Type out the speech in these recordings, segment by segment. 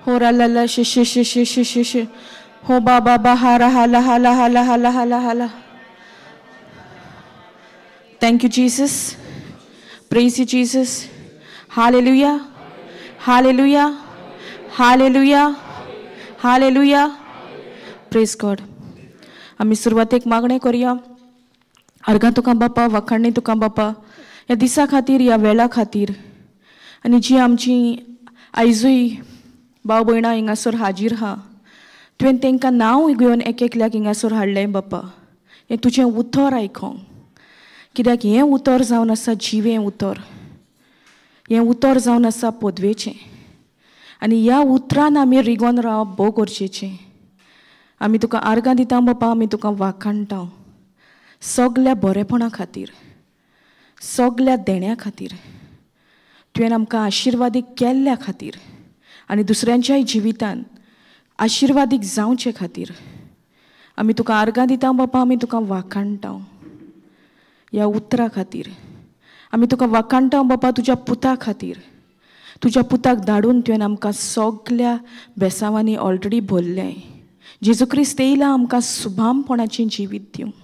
हो रा ला ला शे शे शे शे शे शे शे हो बा बा बा हा रा हा ला हा ला हा ला हा ला हा ला हा ला. Thank you Jesus, praise you Jesus. Hallelujah, hallelujah, hallelujah, hallelujah. Praise God. आमी सुरवातेक मागणें करुया. अर्गां तुका बापा, वाखाणणी तुका बापा, ह्या दिसा खातीर, ह्या वेळा खातीर, आनी जी आमची आयजूय भाव भयणां हिंगासर हाजीर आहा, तुवें तांकां नांव घेवन एक एकल्याक हिंगासर हाडलें बापा. हें तुजें उतर आयकोंक, कित्याक हें उतर जावन आसा जिवें उतर, हें उतर जावन आसा पदवेचें, आनी ह्या उतरान आमी रिगोन रावप भोव गरजेचें. आमी तुका आर्गां दिता बापा, आमी तुका वाखाणटा सगल्या बरेपणा खातीर, सगल्या देण्या खातीर, तुवें आमकां आशिर्वादीक केल्ल्या खातीर आनी दुसऱ्यांच्याय जिवितान आशिर्वादीक जावचे खातीर आमी तुका आर्गां दिता बापा. आमी तुका वाखाणटा ह्या उतरा खातीर, आमी तुका वाखाणटा बापा तुज्या पुता खातीर. तुज्या पुताक धाडून तुवें आमकां सगल्या बेसांवांनी ऑलरेडी भरलें. जेजू क्रिस्त येयला आमकां सुभामपणाचें जिवीत दिवंक.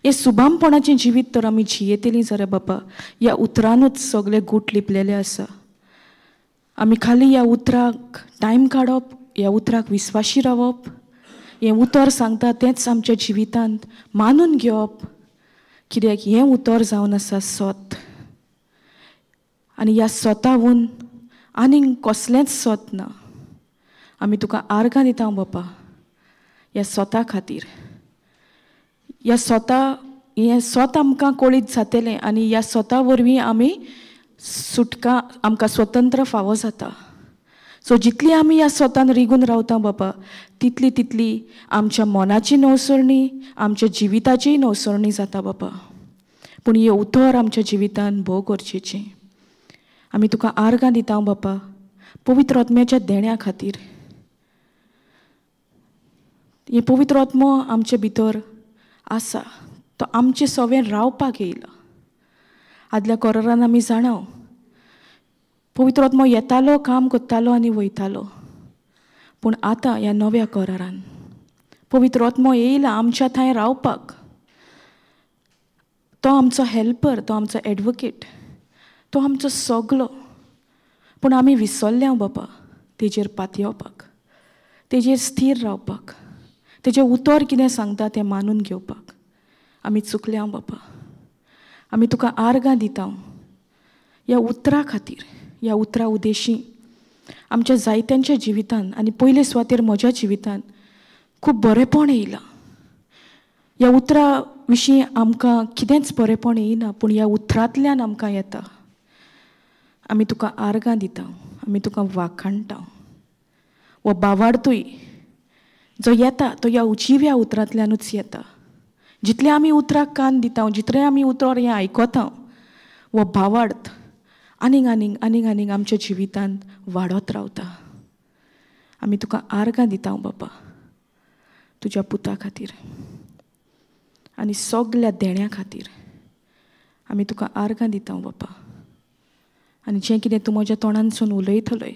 हें सुभामपणाचें जिवीत तर आमी जियेतलीं जाल्यार बापा ह्या उतरानूच सगळे गूट लिपलेले आसा. आमी खाली ह्या उतराक टायम काडप, ह्या उतराक विस्वाशी रावप, हें उतर सांगता तेंच आमच्या जिवितांत मानून घेवप, कित्याक हें उतर जावन आसा सत, आनी ह्या स्वताहून आनीक कसलेंच सत ना. आमी तुका आर्गां दिता बापा ह्या स्वता खातीर. ह्या स्वता, हें स्वता आमकां कळीत जातलें आनी ह्या स्वता वरवीं आमी सुटका, आमकां स्वतंत्र फावो जाता. सो जितली आमी ह्या स्वतान रिगून रावता बापा, तितली तितली आमच्या मनाची नवसरणी, आमच्या जिविताचीय नवसरणी जाता बापा. पूण हें उतर आमच्या जिवितान भोव गरजेचें. आमी तुका आर्गां दिता बापा पवित्र आत्म्याच्या देण्या खातीर. हें पवित्र आत्मो आमचे भितर आसा, तो आमचे सवें रावपाक येयला. आदल्या कोरारान आमी जाणा पवित्र आत्मो येतालो, काम करतालो आनी वयतालो, पूण आतां ह्या नव्या कोरारान पवित्र आत्मो येयला आमच्या थंय रावपाक. तो आमचो हेल्पर, तो आमचो एडवोकेट, तो आमचो सगलो. पूण आमी विसरल्या बापा तेजेर पातयेवपाक, तेजेर स्थीर रावपाक, तेजें उतर कितें सांगता तें मानून घेवपाक आमी चुकल्या बापा. आमी तुका आर्गां दिता ह्या उतरा खातीर, ह्या उतरा उदेशी आमच्या जायत्यांच्या जिवितान आनी पयले सुवातेर म्हज्या जिवितान खूब बरेंपण येयलां. ह्या उतरा विशीं आमकां कितेंच बरेंपण येयना, पूण ह्या उतरांतल्यान आमकां येता. आमी तुका आर्गां दिता, आमी तुका वाखाणटा. हो बावाडतूय जो येता तो ह्या जिव्या उतरांतल्यानूच येता. जितले आमी उतराक कान दिता, जितले आमी उतर हें आयकता, हो भावार्थ आनीक आनीक आनीक आनीक आमच्या जिवितांत वाडत रावता. आमी तुका आर्गां दिता बापा तुज्या पुता खातीर आनी सगल्या देण्या खातीर. आमी तुका आर्गां दिता बापा, आनी जें कितें तूं म्हज्या तोंडानसून उलयतलोय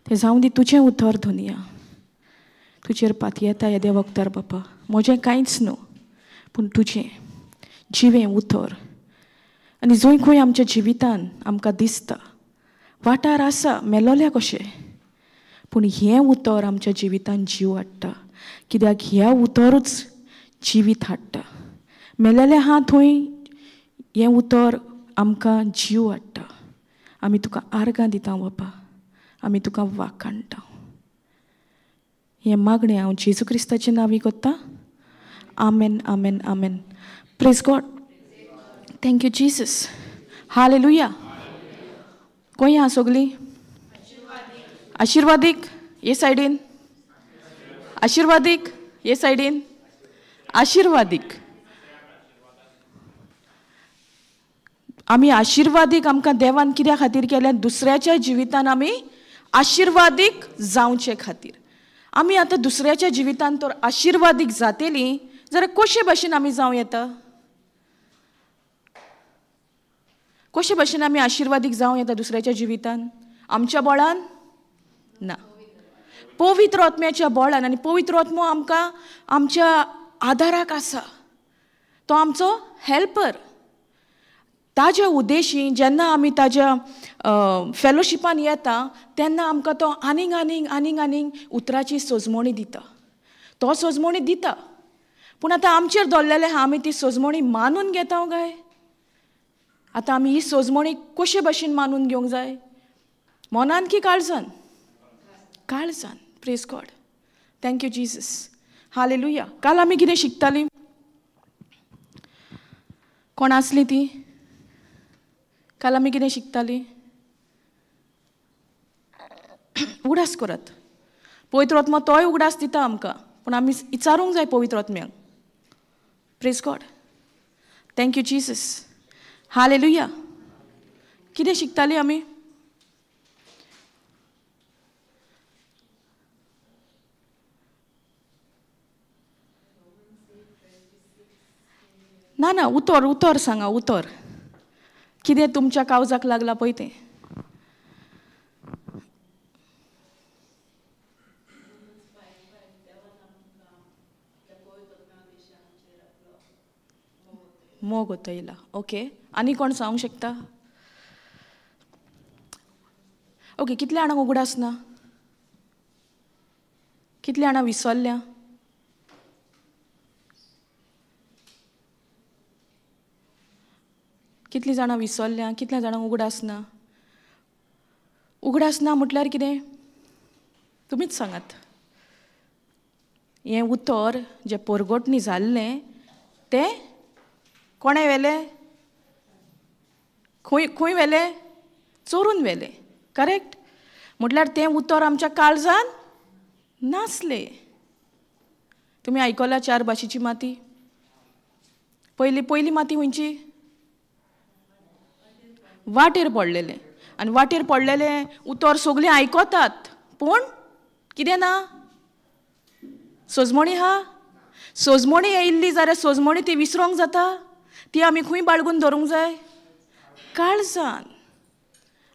तें जावं दी तुजें उतर धोनिया. तुजेर पातयेता येद्या वखदार बापा, म्हजें कांयच न्हू, पूण तुजें जिवें उतर. आनी जंय खंय आमच्या जिवितान आमकां दिसता वाठार आसा मेलोल्या कशें, पूण हें उतर आमच्या जिवितान जीव हाडटा, कित्याक ह्या उतरूच जिवीत हाडटा. मेलेलें आहा थंय हें उतर आमकां जीव हाडटा. आमी तुका आर्गां दिता बापा, आमी तुका वाखाणटा. हें मागणें हांव जेजू क्रिस्ताचें नांवी करता. आमेन, आमेन, आमेन. Praise God. Thank you Jesus. Hallelujah. खंय आहा सगलीं? आशिर्वादीक हे सायडीन, आशिर्वादीक हे सायडीन, आशिर्वादीक. आमी आशिर्वादीक आमकां देवान कित्या खातीर केल्या? दुसऱ्याच्या जिवितान आमी आशिर्वादीक जावचे खातीर. आमी आतां दुसऱ्याच्या जिवितान तर आशिर्वादीक जातली जाल्यार कशे भाशेन आमी जावं येता? कशे भाशेन आमी आशिर्वादीक जावं येता दुसऱ्याच्या जिवितान? आमच्या बळान ना. पवित्र आत्म्याच्या बळान. आनी पवित्र आत्मो आमकां आमच्या आदाराक आसा, तो आमचो हेल्पर. ताज्या उद्देशी जेन्ना आमी ताज्या फेलोशिपान येता तेन्ना आमकां तो आनीक आनीक आनीक आनीक उतराची सोजमणी दिता. तो सोजमणी दिता, पूण आतां आमचेर दवरलेलें आहा, आमी ती सोजमणी मानून घेता काय? आतां आमी ही सोजमणी कशे भशेन मानून घेवंक जाय? मनान की काळजान? काळजान. Praise God. Thank you Jesus. Hallelujah. काल आमी कितें शिकतालीं? कोण आसली ती? काल आमी कितें शिकतालीं? उगडास करात. पवित्र आत्मो तोय उगडास दिता आमकां, पूण आमी विचारूंक जाय पवित्र आत्म्याक. Praise God. Thank you Jesus. Hallelujah. कितें शिकतालीं आमी? ना ना, उतर उतर सांगा, उतर कितें तुमच्या कावजाक लागला पळय तें. मोग ओतयला. ओके, आनी कोण सांगूंक शकता? ओके, कितल्या जाणांक उगडास ना? कितल्या जाणां विसरल्या? कितलीं जाणां विसरल्या? कितल्या जाणांक उगडास ना? उगडास ना म्हटल्यार कितें? तुमीच सांगात. हें उतर जें पोरगोटणी जाल्लें तें कोणें व्हेलें? खंय खंय व्हेलें? चोरून व्हेलें. करेक्ट? म्हटल्यार तें उतर आमच्या काळजान नासलें. तुमी आयकला चार भाशेची माती? पयली पयली माती खंयची? वाटेर पडलेलें. आनी वाटेर पडलेलें उतर सगळीं आयकतात, पूण कितें ना? सोजमणी आहा. सोजमणी येयल्ली जाल्यार सोजमणी ती विसरोंक जाता. ती आमी खंय बाळगून दवरूंक जाय? काळजान.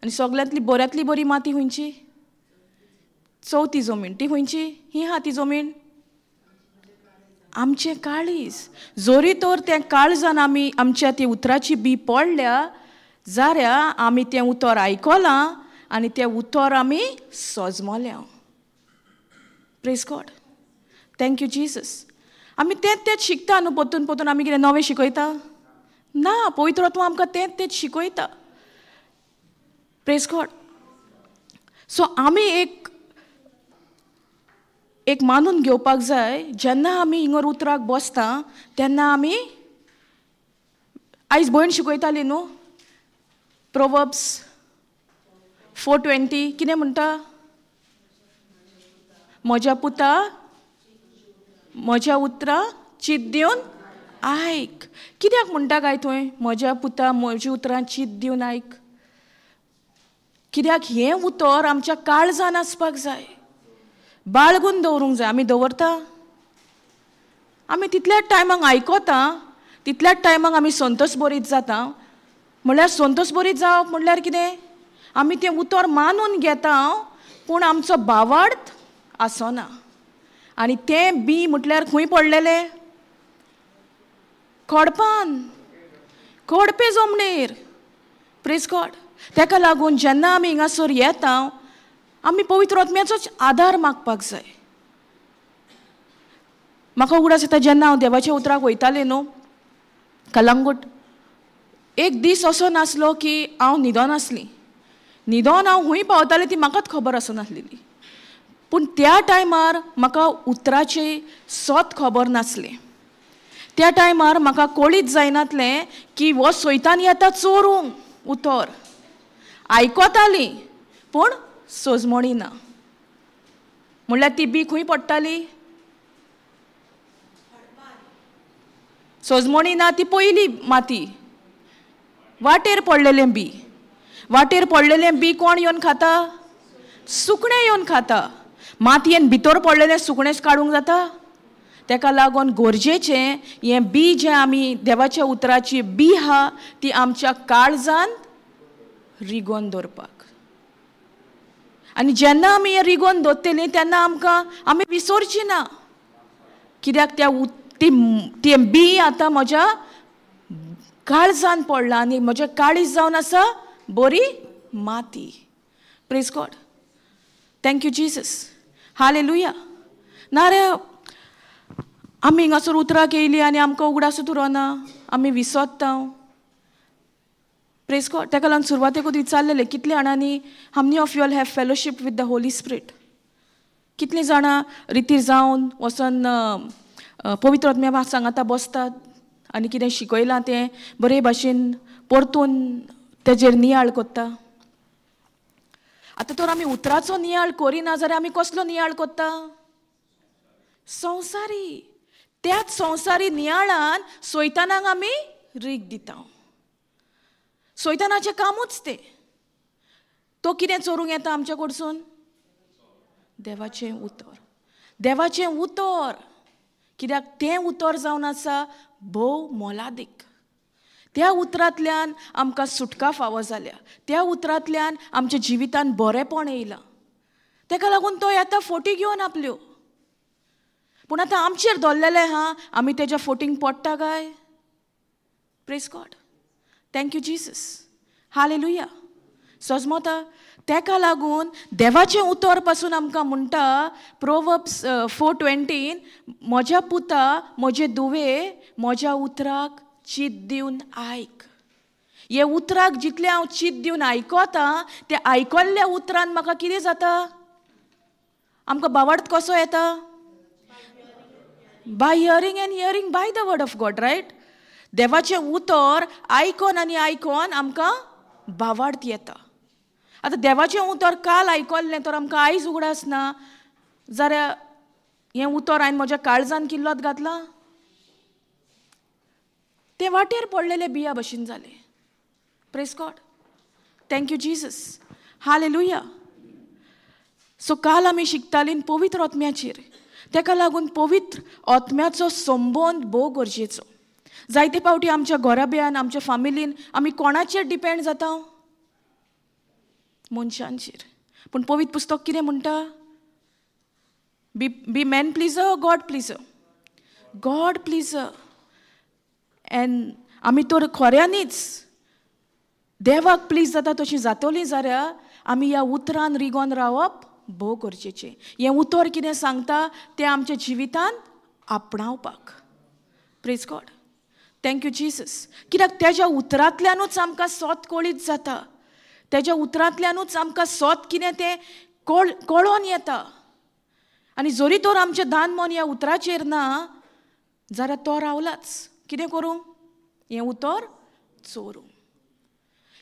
आनी सगळ्यांतली बऱ्यांतली बरी माती खंयची? चवथी जमीन. ती खंयची? ही आहा ती जमीन आमचें काळीज. जोरी तर तें काळजान आमी आमच्या ती उतराची बी पडल्या जाल्यार आमी तें उतर आयकलां आनी तें उतर आमी सोजमल्या. Praise God. Thank you Jesus. आमी तेंच तेंच शिकता न्हू, परतून परतून आमी कितें नवें शिकयता? ना, पवित्र आत्मो आमकां तेंच तेंच शिकयता. Praise God. सो आमी एक एक मानून घेवपाक जाय, जेन्ना आमी हिंगर उतराक बसता तेन्ना आमी आयज भयण शिकयताली न्हू प्रोवर्ब्स 4:20 कितें म्हणटा? म्हज्या पुता म्हज्या उतरां चीत दिवन आयक. कित्याक म्हणटा काय थंय म्हज्या पुता म्हजी उतरां चीत दिवन आयक? कित्याक हें उतर आमच्या काळजान आसपाक जाय, बाळगून दवरूंक जाय. आमी दवरता? आमी तितल्याच टायमाक आयकता, तितल्याच टायमाक आमी संतोष बरीत जाता. म्हणल्यार संतोष बरीत जावप म्हणल्यार कितें? आमी तें उतर मानून घेता, पूण आमचो भावार्थ आसना. आनी तें बी म्हटल्यार खंय पडलेलें? खडपान, खडपे जमनीर. Praise God. तेका लागून जेन्ना आमी हिंगासर येता आमी पवित्र आत्म्याचोच आदार मागपाक जाय. म्हाका उगडास येता जेन्ना हांव देवाच्या उतराक वयतालें न्हू कलंगूट, एक दीस असो नासलो की हांव न्हिदोन आसली. न्हिदोन हांव खंय पावतालें ती म्हाकाच खबर आसनासलेली. पूण त्या टायमार म्हाका उतराचें सत खबर नासलें. त्या टायमार म्हाका कळीत जायनातलें की हो सैतान येता चोरूंक उतर. आयकताली पूण सोजमणी ना. म्हणल्यार ती बी खंय पडटाली? सोजमणी ना ती पयली माती वाटेर पडलेलें बी. वाटेर पडलेलें बी कोण येवन खाता? सुकणें येवन खाता. मातयेन भितर पडलेलें सुकणें काडूंक जाता? तेका लागून गरजेचें हें बी जें आमी देवाच्या उतराची बी आहा ती आमच्या काळजान रिगोवन दवरपाक. आनी जेन्ना आमी हें रिगोवन दवरतलीं तेन्ना आमकां आमी विसरची ना, कित्याक त्या तें बी आतां म्हज्या काळजान पडलां आनी म्हज्या काळीज जावन आसा बरी माती. Praise God, thank you Jesus, hallelujah. ना रे आमी हिंगासर उतराक येयली आनी आमकां उगडासूच उरना, आमी विसरता. प्रेज गॉड. ताका लागून सुरवातेकूच विचारलेलें कितले जाणांनी, how many of you all have fellowship with the Holy Spirit? कितलीं जाणां रितीर जावन वचोन पवित्र आत्म्या सांगाता बसतात आनी कितें शिकयलां तें बरे भाशेन परतून तेजेर नियाळ करता. आतां तर आमी उतराचो नियाळ करिना जाल्यार आमी कसलो नियाळ करता? संवसारी. त्याच संवसारी नियाळान सैतानाक आमी रीग दिता. सैतानाचें कामूच तें. तो कितें चोरूंक येता आमच्या कडसून? देवाचें उतर. देवाचें उतर कित्याक तें उतर जावन आसा भोव मोलादीक. त्या उतरांतल्यान आमकां सुटका फावो जाल्या, त्या उतरांतल्यान आमच्या जिवितान बरेंपण येयलां. ताका लागून तो येता फोटी घेवन आपल्यो. पूण आतां आमचेर दवरलेलें आहा, आमी तेज्या फोटींक पडटा काय? Praise God, thank you Jesus, hallelujah. सजमता. तेका लागून देवाचें उतर पासून आमकां म्हणटा प्रोवर्ब्स 4:20, म्हज्या पुता म्हजे दुवे म्हज्या उतराक चीत दिवन आयक. हे उतराक जितलें हांव चीत दिवन आयकता त्या आयकल्ल्या उतरान म्हाका कितें जाता? आमकां बावार्थ कसो येता? By hearing and hearing by the word of God, right? देवाचें उतर आयकोन आनी आयकोन आमकां बावार्थ येता. आतां देवाचें उतर काल आयकल्लें तर आमकां आयज उगडास ना जाल्यार हें उतर हांवें म्हज्या काळजान किल्लोत घातलां, तें वाटेर पडलेलें बिया भशेन जालें. Praise God, thank you Jesus, hallelujah. So काल आमी शिकतालीं पवित्र आत्म्याचेर. तेका लागून पवित्र आत्म्याचो संबंद भोव गरजेचो. जायते फावटी आमच्या घराब्यान आमच्या फामिलीन आमी कोणाचेर डिपेंड जाता? मनशांचेर. पूण पवित्र पुस्तक कितें म्हणटा? Be man pleaser, God pleaser? God pleaser. And आमी तर खऱ्यांनीच देवाक प्लीज जाता तशी जातली जाल्यार आमी ह्या उतरान रिगोन रावप भोव गरजेचें. हें उतर कितें सांगता तें आमच्या जिवितान आपणावपाक. Praise God, thank you Jesus. कित्याक तेज्या उतरांतल्यानूच आमकां सोत कळीत जाता, तेज्या उतरांतल्यानूच आमकां सोत कितें तें कळोन येता. आनी जरी तर आमचें दान मन ह्या उतराचेर ना जाल्यार तो रावलाच. कितें करूं? हें उतर चोरूं.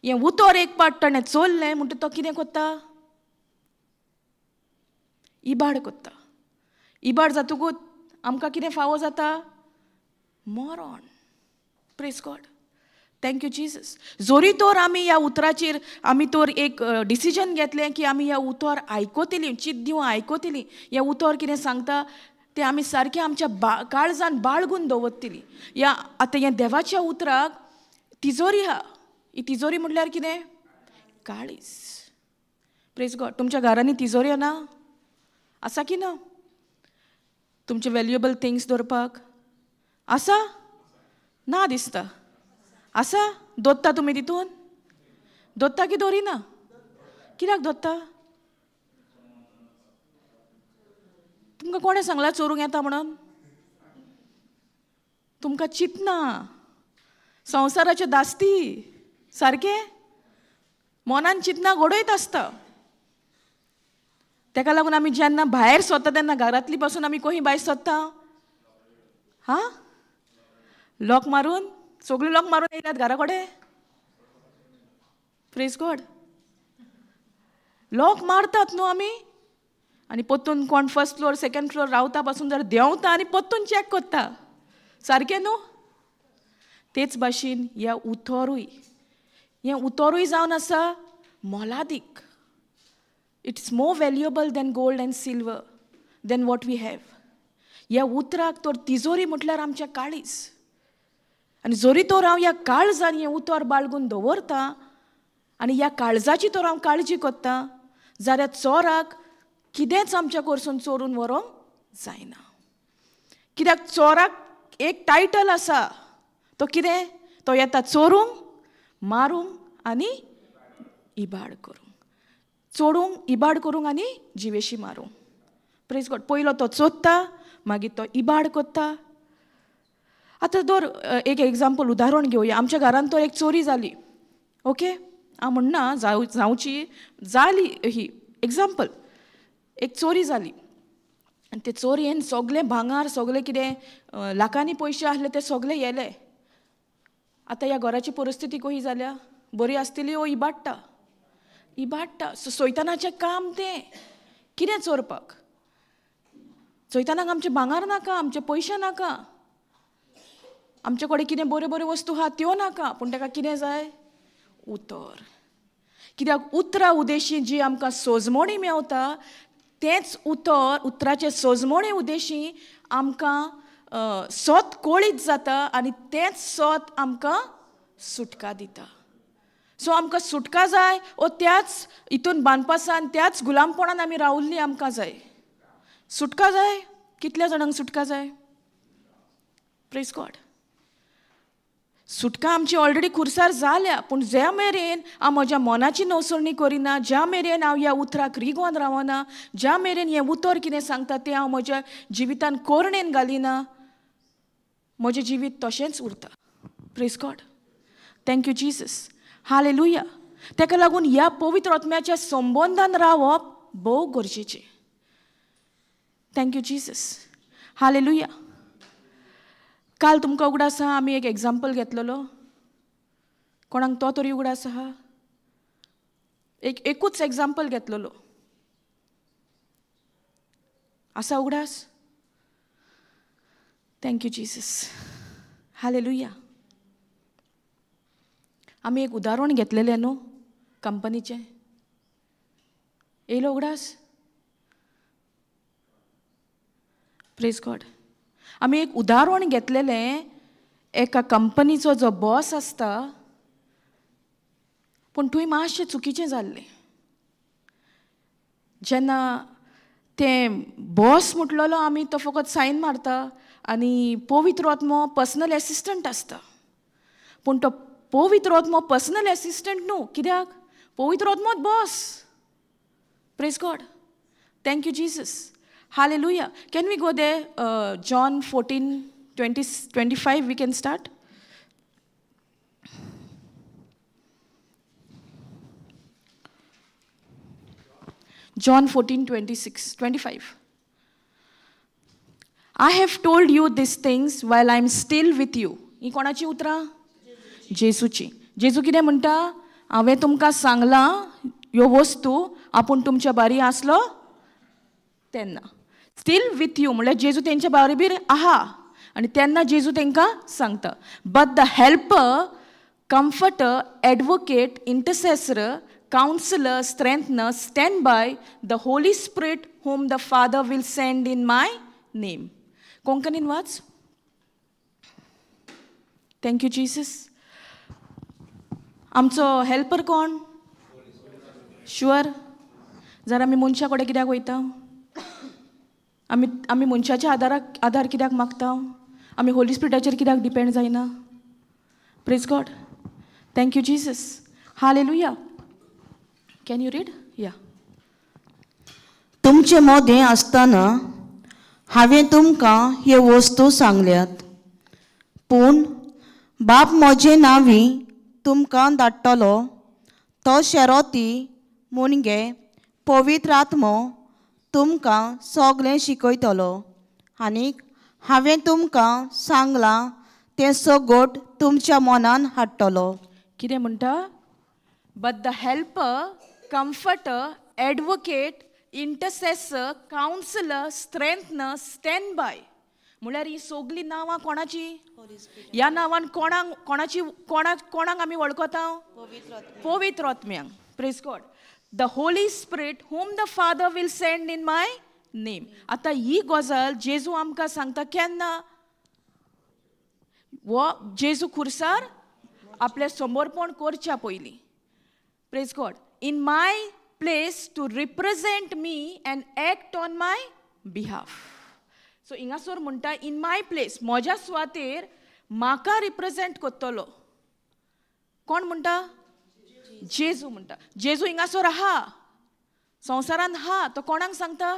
हें उतर एक पाट ताणें चोरलें म्हणटा तो कितें करता? इबाड करता. इबाड जातकूच आमकां कितें फावो जाता? मरण. Praise God, thank you Jesus. जरी तर आमी ह्या उतराचेर आमी तर एक डिसिजन घेतलें की आमी ह्या उतर आयकतलीं, चित दिवन आयकतलीं, हें उतर कितें सांगता तें आमी सारकें आमच्या काळजान बाळगून दवरतलीं. ह्या आतां हें देवाच्या उतराक तिजोरी आहा. ही तिजोरी म्हटल्यार कितें? काळीज. प्रेज गॉड. तुमच्या घरांनी तिजोरी ना आसा की ना? तुमचे व्हॅल्युएबल थिंग्स दवरपाक आसा ना दिसता? आसा? दोत्ता तुमी तितून? दोत्ता की दवरिना? कित्याक दोत्ता? तुमकां कोणें सांगलां चोरूंक येता म्हणून? तुमकां चिंतना संवसाराच्यो दास्ती सारकें मनान चिंतना घडयत आसता. तेका लागून आमी जेन्ना भायर सोदता तेन्ना घरांतली पासून आमी खंय भायर सोदता? हां, लॉक मारून, सगळी लॉक मारून येयल्यात घरा कडेन. प्रेज गॉड. लॉक मारतात न्हू आमी, आनी परतून कोण फर्स्ट फ्लोर सेकंड फ्लोर रावता पासून जर देंवता आनी परतून चॅक करता. सारकें न्हू? तेच भाशेन ह्या उतरूय, हें उतरूय जावन आसा मोलादीक. It's more valuable than gold and silver, than what we have. ह्या उतराक तर तिजोरी म्हटल्यार आमच्या काळीज. आनी जरी तर हांव ह्या काळजान हें उतर बाळगून दवरता आनी ह्या काळजाची तर हांव काळजी करता जाल्यार चोराक कितेंच आमच्या कडसून चोरून व्हरूंक जायना. कित्याक चोराक एक टायटल आसा, तो कितें, तो येता चोरूंक, मारूंक आनी इबाड करूंक. चोरूंक, इबाड करूंक आनी जिवेशी मारूंक. प्रेज गॉड. पयलो तो चोरता, मागीर तो इबाड करता. आतां दर एक एग्जाम्पल, उदाहरण घेवया. आमच्या घरान तर एक चोरी जाली, ओके, हांव म्हणना जावची जाली ही एग्जाम्पल. एक चोरी जाली आनी ते चोरयेन सगळें भांगार, सगळें कितें लाखांनी पयशे आसले ते सगळे येले. आतां ह्या घराची परिस्थिती कशी जाल्या, बरी आसतली ओ इबाडटा, इबाडटा. सो सैतानाचें काम तें कितें चोरपाक. सैतानाक आमचें भांगार नाका, आमचे पयशे नाका, आमचे कडेन कितें बऱ्यो बऱ्यो वस्तू आहा त्यो नाका, पूण ताका कितें जाय, उतर. कित्याक उतरां उदेशी जी आमकां सोजमणी मेवता, तेंच उतर, उतराचे सोजमणे उदेशी आमकां सोत कळीत जाता आनी तेंच सोत आमकां सुटका दिता. सो आमकां सुटका जाय ओ त्याच हितून बांदपासान, त्याच गुलामपणान आमी रावल्ली आमकां जाय सुटका जाय. कितल्या जाणांक सुटका जाय? Praise God. सुटका आमची ऑलरेडी खुर्सार जाल्या, पूण ज्या मेरेन हांव म्हज्या मनाची नवसरणी करिना, ज्या मेरेन हांव ह्या उतराक रिगोन रावना, ज्या मेरेन हें उतर कितें सांगता तें हांव म्हज्या जिवितान कोरणेन घालिना, म्हजें जिवीत तशेंच उरता. Praise God. Thank you Jesus. Hallelujah. ताका लागून ह्या पवित्र आत्म्याच्या संबंदान रावप भोव गरजेचें. Thank you Jesus. Hallelujah. काल तुमकां उगडास आसा आमी एक एग्जाम्पल घेतलेलो, कोणाक तो तरी उगडास आसा? एक एकूच एग्जाम्पल घेतलेलो आसा उगडास? Thank you Jesus. Hallelujah. आमी एक उदाहरण घेतलेलें न्हू कंपनीचें, येयलो उगडास? Praise God. आमी एक उदाहरण घेतलेलें एका कंपनीचो जो बॉस आसता, पूण थंय मातशें चुकीचें जाल्लें. जेन्ना तें बॉस म्हटलेलो आमी, तो फकत सायन मारता आनी पवित्र आत्मो पर्सनल एसिस्टंट आसता, पूण तो पवित्र आत्मो पर्सनल एसिस्टंट न्हू. कित्याक? पवित्र आत्मोच boss. Praise God. Thank you Jesus. Hallelujah. Can we go there? John 14:20-25, we can start. John 14:26-25. I have told you these things while I am still with you. ही कोणाची उतरां? जेजूची. जेजू कितें म्हणटा? हांवें तुमकां सांगलां ह्यो वस्तू आपूण तुमच्या बारी आसलो तेन्ना. स्टील विथ you म्हणल्यार जेजू तेंच्या बारीबीर आहा आनी तेन्ना जेजू तेंकां सांगता. But the helper, comforter, advocate, intercessor, counsellor, strengthener, stand by, the Holy Spirit whom the Father will send in my name. कोंकणीन वाच. Thank you Jesus. आमचो हेल्पर कोण? शुअर? जर आमी मनशा कडेन कित्याक वयता? आमी आमी मनशाच्या आदाराक आदार कित्याक मागता? आमी होली स्पिरिटाचेर कित्याक डिपेंड जायना? Praise God. Thank you Jesus. Hallelujah. Can you read? या. तुमचे मोदें आसतना हांवें तुमकां ह्यो वस्तू सांगल्यात, पूण बाप म्हजे नांवी तुमकां धाडटलो तो शेरोती मुणगे पवित्र आत्मो तुमकां सगळें शिकयतलो आनीक हांवें तुमकां सांगलां तें सगट तुमच्या मनान हाडटलो. कितें म्हणटा? But the helper, comforter, advocate, intercessor, counsellor, strengthener, stand by. म्हणल्यार ही सगळीं नांवां कोणाची? ह्या नांवान कोणाक कोणाची कोणाक कोणाक आमी वळखता? पवित्र आत्म्यांक. Praise God. The Holy Spirit whom the Father will send in my name. आतां ही गजाल जेजू आमकां सांगता केन्ना? वो जेजू खुर्सार आपलें समर्पण करच्या पयलीं. Praise God. In my place to represent me and act on my behalf. So हिंगासर म्हणटा इन my place, म्हज्या सुवातेर म्हाका रिप्रेझेंट करतलो. कोण म्हणटा? जेजू म्हणटा. जेजू हिंगासर आहा, संवसारान आहा, तो कोणाक सांगता?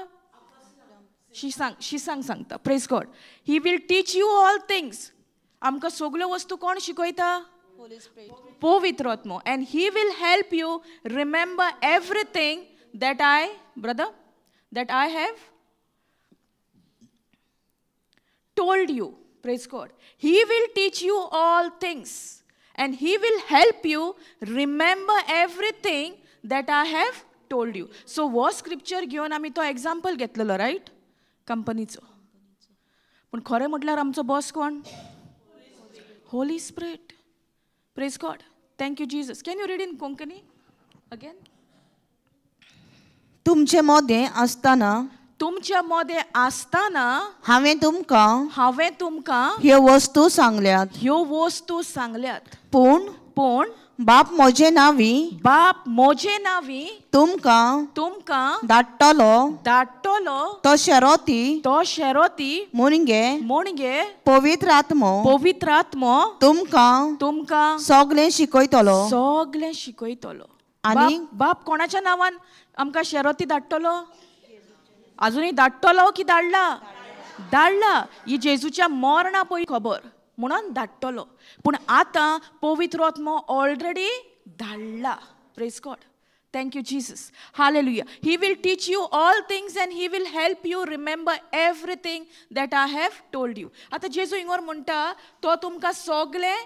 शिसांक सांगता. Praise God. He will teach you all things. आमकां सगल्यो वस्तू कोण शिकयता? पवित्र आत्मो. And he will help you remember everything that I, brother, that I have told you. Praise God. He will teach you all things and he will help you remember everything that I have told you. So हो scripture घेवन आमी तो example घेतलेलो, right, कंपनीचो. पूण खरें म्हटल्यार आमचो बॉस कोण? Holy Spirit. Praise God. Thank you Jesus. Can you read in Konkani again? तुमचे मोदें आसतना, तुमच्या मोदें आसतना हांवें तुमकां, हांवें तुमकां ह्यो वस्तू सांगल्यात, ह्यो वस्तू सांगल्यात. पूण, पूण बाप म्हजे नांवी, बाप म्हजे नांवी तुमकां, तुमकां धाडटलो, धाडटलो तो शेरोती, तो शेरोती मुणगे, मुणगे पवित्र आत्मो, पवित्र आत्मो तुमकां, तुमकां सगळें शिकयतलो, सगळें शिकयतलो. आनी बाप कोणाच्या नांवान आमकां शेरोती धाडटलो? आजुनूय धाडटलो की धाडला? धाडला. ही जेजूच्या मरणा पय खबर म्हणून धाडटलो. पूण आतां पवित्र आत्मो ऑलरेडी धाडला. Praise God. Thank you Jesus. Hallelujah. He will teach you all things and he will help you remember everything that I have told you. आतां जेजू हिंगर म्हणटा तो तुमकां सगळें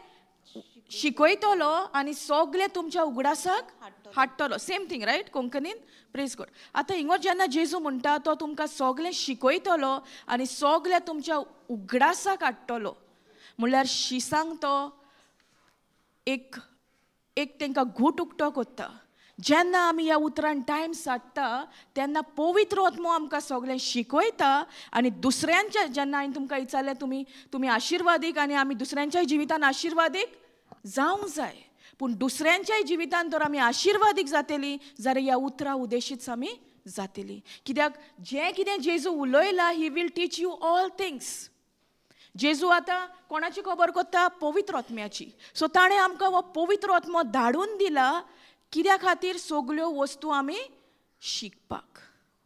शिकयतलो आनी सगळें तुमच्या उगडासाक हाडटलो. सेम थींग, रायट, कोंकणीन. Praise God. आतां हिंगर जेन्ना जेजू म्हणटा तो तुमकां सगळें शिकयतलो आनी सगळें तुमच्या उगडासाक हाडटलो, म्हणल्यार शिसांक तो एक एक तांकां घूट उक्तो कोत्ता. जेन्ना आमी ह्या उतरान टायम सादता तेन्ना पवित्र आत्मो आमकां सगळें शिकयता. आनी दुसऱ्यांच्या, जेन्ना हांवें तुमकां विचारलें तुमी तुमी आशिर्वादीक आनी आमी दुसऱ्यांच्याय जिवितान आशिर्वादीक जावंक जाय, पूण दुसऱ्यांच्याय जिवितान तर आमी आशिर्वादीक जातली जाल्यार ह्या उतरां उद्देशीच आमी जातली. कित्याक जें कितें जेजू उलयला, he will teach you all things. जेजू आतां कोणाची खबर कोत्ता? पवित्र आत्म्याची. सो ताणें आमकां हो पवित्र आत्मो धाडून दिला कित्या खातीर? सगल्यो वस्तू आमी शिकपाक.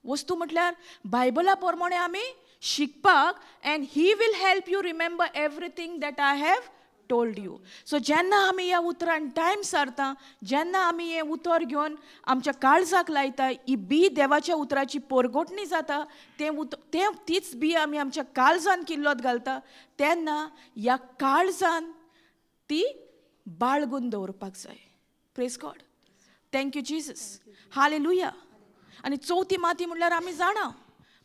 वस्तू म्हटल्यार बायबला प्रमाणे आमी शिकपाक. And he will help you remember everything that I have told you. So जेन्ना आमी ह्या उतरान टायम सारता, जेन्ना आमी हें उतर घेवन आमच्या काळजाक लायता, ही बी देवाच्या उतराची पोरगोटणी जाता, तें तें तीच बी आमी आमच्या काळजान किल्लोत घालता, तेन्ना ह्या काळजान ती बाळगून दवरपाक जाय. Praise God. Thank you Jesus. Hallelujah. आनी चवथी माती म्हणल्यार आमी जाणा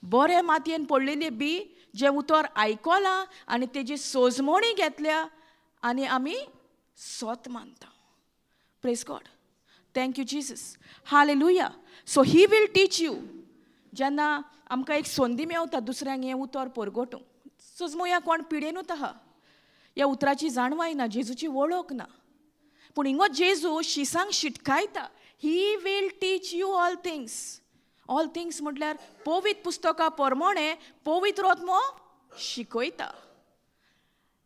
बरे मातयेन पडलेली बी जें उतर आयकलां आनी तेजी सोजमणी घेतल्या आनी आमी सोत मानता. Praise God. Thank you Jesus. Hallelujah. So he will teach you. जेन्ना आमकां एक संदी मेवता दुसऱ्यांक हें उतर परगटूंक, सोजमोया कोण पिडेनूत आहा, ह्या उतराची जाणवाय ना, जेजूची वळख ना, पूण हिंगो जेजू शिसांक शिटकायता. He will teach you all things. All things म्हटल्यार पवित्र पुस्तका प्रमाणे पवित्र आत्मो शिकयता.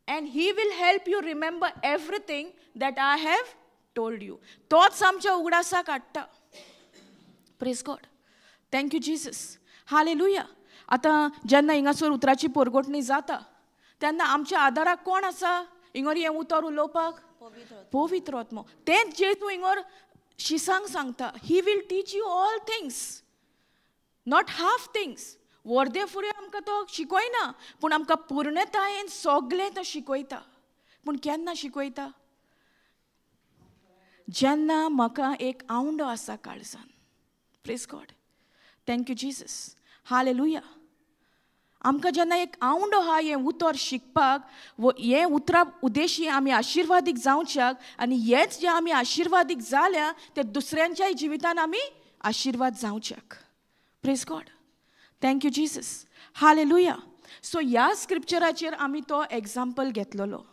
And he will help you remember everything that I have told you. तोच आमच्या उगडासाक हाडटा. Praise God. Thank you Jesus. Hallelujah. आतां जेन्ना हिंगासर उतराची पोरगोटणी जाता तेन्ना आमच्या आदाराक कोण आसा हिंगर हें उतर उलोवपाक? पवित्र आत्मो. तेंच जेजू हिंगर शिसांक सांगता, he will teach you all things, not half things. Varde फुडें आमकां तो शिकयना, पूण आमकां पूर्णतायेन सगळें तो शिकयता. पूण केन्ना शिकयता? जेन्ना म्हाका एक आवंडो आसा काळजान. Praise God. Thank you Jesus. Hallelujah. आमकां जेन्ना एक आवंडो आहा हें उतर शिकपाक, वो हें उतरा उद्देशी आमी आशिर्वादीक जावच्याक, आनी हेच जे आमी आशिर्वादीक जाल्या ते दुसऱ्यांच्याय जिवितान आमी आशिर्वाद जावच्याक. Praise God. Thank you Jesus. Hallelujah. So ह्या स्क्रिप्चराचेर आमी तो एग्जाम्पल घेतलेलो.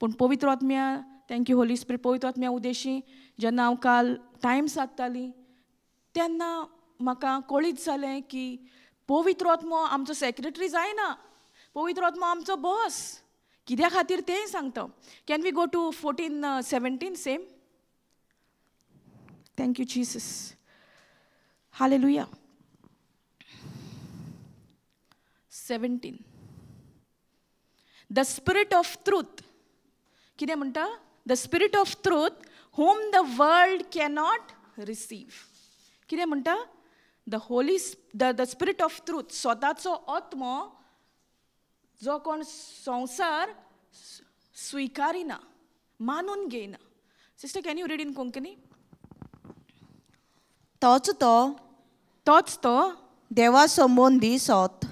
पूण पवित्र आत्म्या, thank you Holi spirit, पवित्र आत्म्या उद्देशी जेन्ना हांव काल टायम सादताली तेन्ना म्हाका कळीत जालें की पवित्र आत्मो आमचो सेक्रेटरी जायना, पवित्र आत्मो आमचो बॉस. कित्या खातीर तेंय सांगता. Can we go to 14:17 same? Thank you Jesus. Hallelujah. 17. The spirit of truth. कितें म्हणटा? The spirit of truth whom the world cannot receive. कितें म्हणटा? The holy the spirit of truth, स्वताचो आत्मो जो कोण संवसार स्विकारिना, मानून घेयना. Sister, can you read in Konkani? तोच तो, तोच तो देवा संबंदी सोत,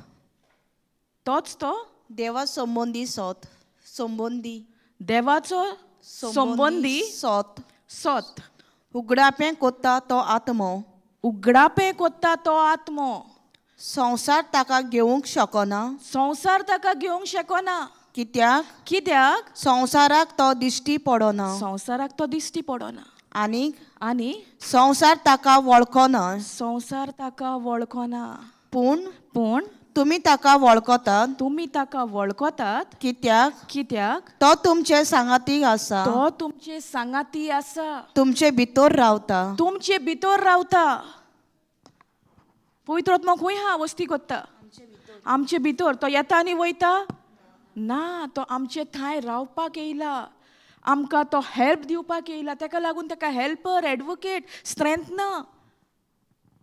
तोच तो देवा संबंदी सोत, संबंदी देवाचो संबंदी सोत, सोत उगडापें कोत्ता तो आत्मो, उगडापें कोत्ता तो आत्मो, संवसार ताका घेवंक शकना, संवसार ताका घेवंक शकना. कित्याक? कित्याक? संवसाराक तो दिश्टी पडना, संवसाराक तो दिश्टी पडना. आनी आनी संवसार ताका वळखना, संवसार ताका वळखना. पूण पूण तुमी ताका वळखतात, तुमी ताका वळखतात. कित्याक? कित्याक? तो तुमचे सांगाती आसा, तो तुमचे सांगाती आसा, तुमचे भितर रावता, तुमचे भितर रावता. पवित्र आत्मो खंय आहा वस्ती कोत्ता? आमचे भितर. तो येता आनी वयता ना, तो आमचे थंय रावपाक येयला, आमकां तो हेल्प दिवपाक येयला. ताका लागून ताका helper, advocate, strengthener,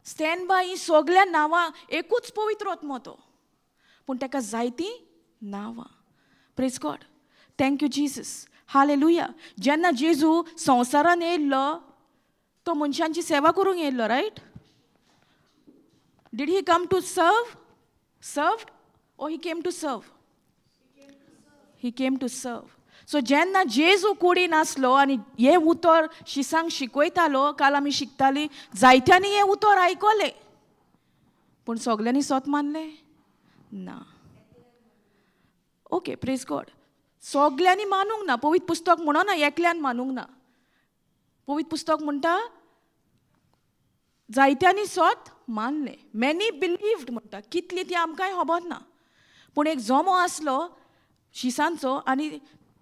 stand by ही सगल्या नांवां एकूच पवित्र आत्मो तो, पूण ताका जायतीं नांवां. Praise God. Thank you Jesus. Hallelujah. जेन्ना जेजू संवसारान येयल्लो तो मनशांची सेवा करूंक येयल्लो, right? Did he come to serve? Served or he came to serve? He came to serve. So जेन्ना जेजू कुडीन आसलो आनी हें उतर शिसांक शिकयतालो, काल आमी शिकतालीं, जायत्यांनी हें उतर आयकलें, पूण सगल्यांनी सोत मानलें ना. Okay, praise God. सगल्यांनी मानूंक ना. पवित्र पुस्तक म्हणना एकल्यान मानूंक ना. पवित्र पुस्तक म्हणटा जायत्यांनी सोत मानलें, मॅनी बिलीव्ड म्हणटा. कितली ती आमकांय खबर ना, पूण एक जमो आसलो शिसांचो आनी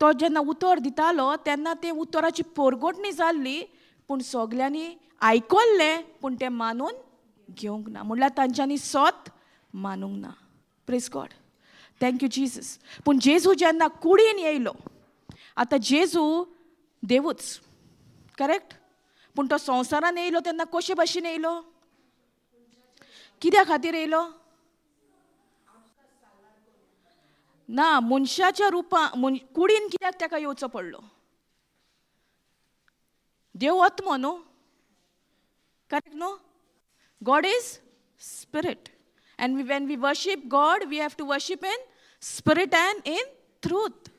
तो जेन्ना उतर दितालो तेन्ना ते उतराची पोरगोटणी जाल्ली, पूण सगल्यांनी आयकल्लें पूण तें मानून घेवंक ना, म्हणल्यार तांच्यांनी सोत मानूंक ना. Praise God. Thank you Jesus. पूण जेजू जेन्ना कुडीन येयलो, आतां जेजू देवूच, करेक्ट? पूण तो संवसारान येयलो तेन्ना कशे भाशेन येयलो? कित्या खातीर येयलो? ना, मनशाच्या रुपान कुडीन कित्याक ताका येवचो पडलो? देव आत्मो न्हू, करेक्ट न्हू? God is spirit and when we worship God we have to worship in spirit and in truth.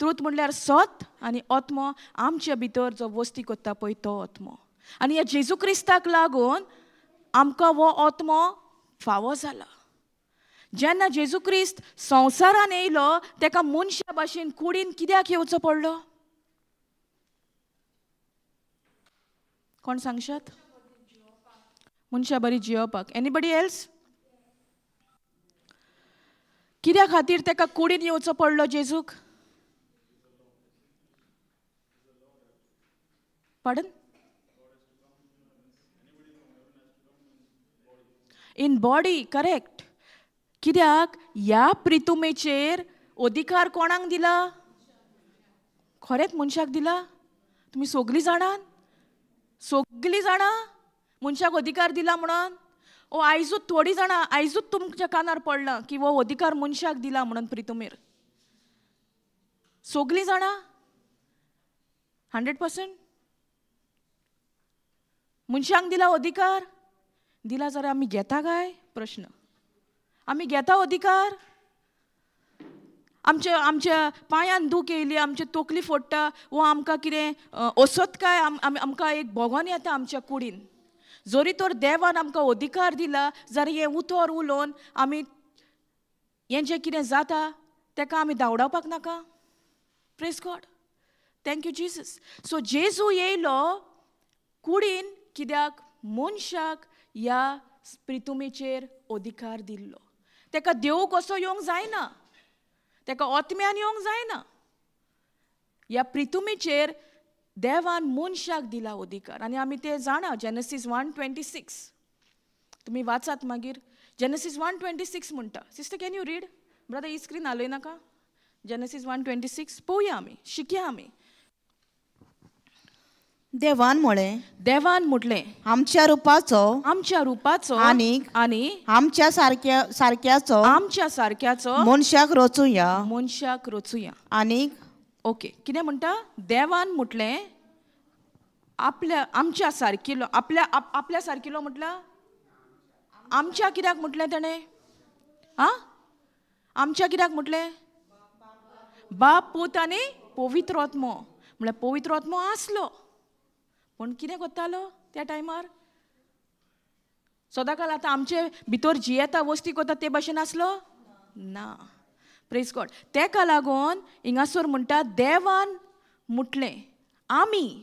Truth म्हणल्यार सत आनी आत्मो आमच्या भितर जो वस्ती कोत्ता पळय तो आत्मो. आनी ह्या जेजू क्रिस्ताक लागून आमकां हो आत्मो फावो जाला. जेन्ना जेजू क्रिस्त संवसारान येयलो ताका मनशा भाशेन कुडीन कित्याक येवचो पडलो? कोण सांगशात? मनशा बरी जियोवपाक. Anybody else? कित्या खातीर ताका कुडीन येवचो पडलो जेजूक? Pardon? In body, correct. कित्याक ह्या प्रितुमेचेर अधिकार कोणाक दिला? खरेंच मनशाक दिला? तुमी सगलीं जाणात, सगलीं जाणां मनशाक अधिकार दिला म्हणून? ओ आयजूच थोडीं जाणां, आयजूच तुमच्या कानार पडलां की हो अधिकार मनशाक दिला म्हणून प्रितुमेर. सगलीं जाणां? 100% मनशांक दिला अधिकार? दिला जाल्यार आमी घेता काय? प्रश्न. आमी घेता अधिकार? आमच्या आमच्या पांयान दूख येयली, आमची तकली फोडटा, वो आमकां कितें असत काय आमकां एक भोगोन येता आमच्या कुडीन. जरी तर देवान आमकां अधिकार दिला जाल्यार हें उतर उलोवन आमी हें जें कितें जाता ताका आमी धांवडावपाक नाका? Praise God. Thank you Jesus. So जेजू येयलो कुडीन कित्याक? मनशाक ह्या प्रितुमेचेर अधिकार दिल्लो. तेका देव कसो येवंक जायना, तेका आत्म्यान येवंक जायना. ह्या प्रितुमेचेर देवान मनशाक दिला अधिकार आनी आमी ते जाणा. जेनसीस 1:26 तुमी वाचात मागीर. जेनसीस 1:26 म्हणटा. Sister can you read? Brother he screen हालय नाका. जेनसीस 1:26 पळोवया आमी, शिकया आमी. देवान म्हळें, देवान म्हटलें, आमच्या रुपाचो, आमच्या रुपाचो आनी आनी आमच्या सारक्याचो, आमच्या सारक्याचो मनशाक रचुया, मनशाक रचुया. आनी ओके, कितें म्हणटा? देवान म्हटलें आपल्या आमच्या सारकिलो, आपल्या आपल्या सारकिलो म्हटला. आमच्या कित्याक म्हटलें तेणें? आं, आमच्या कित्याक म्हटलें? बाप, पूत आनी पवित्र आत्मो. म्हळ्यार पवित्र आत्मो आसलो, पूण कितें करतालो त्या टायमार? सदांकाल आतां आमचे भितर जियेता वस्ती करता ते भाशेन आसलो ना. Praise God. तेका लागून हिंगासर म्हणटा देवान म्हटलें आमी,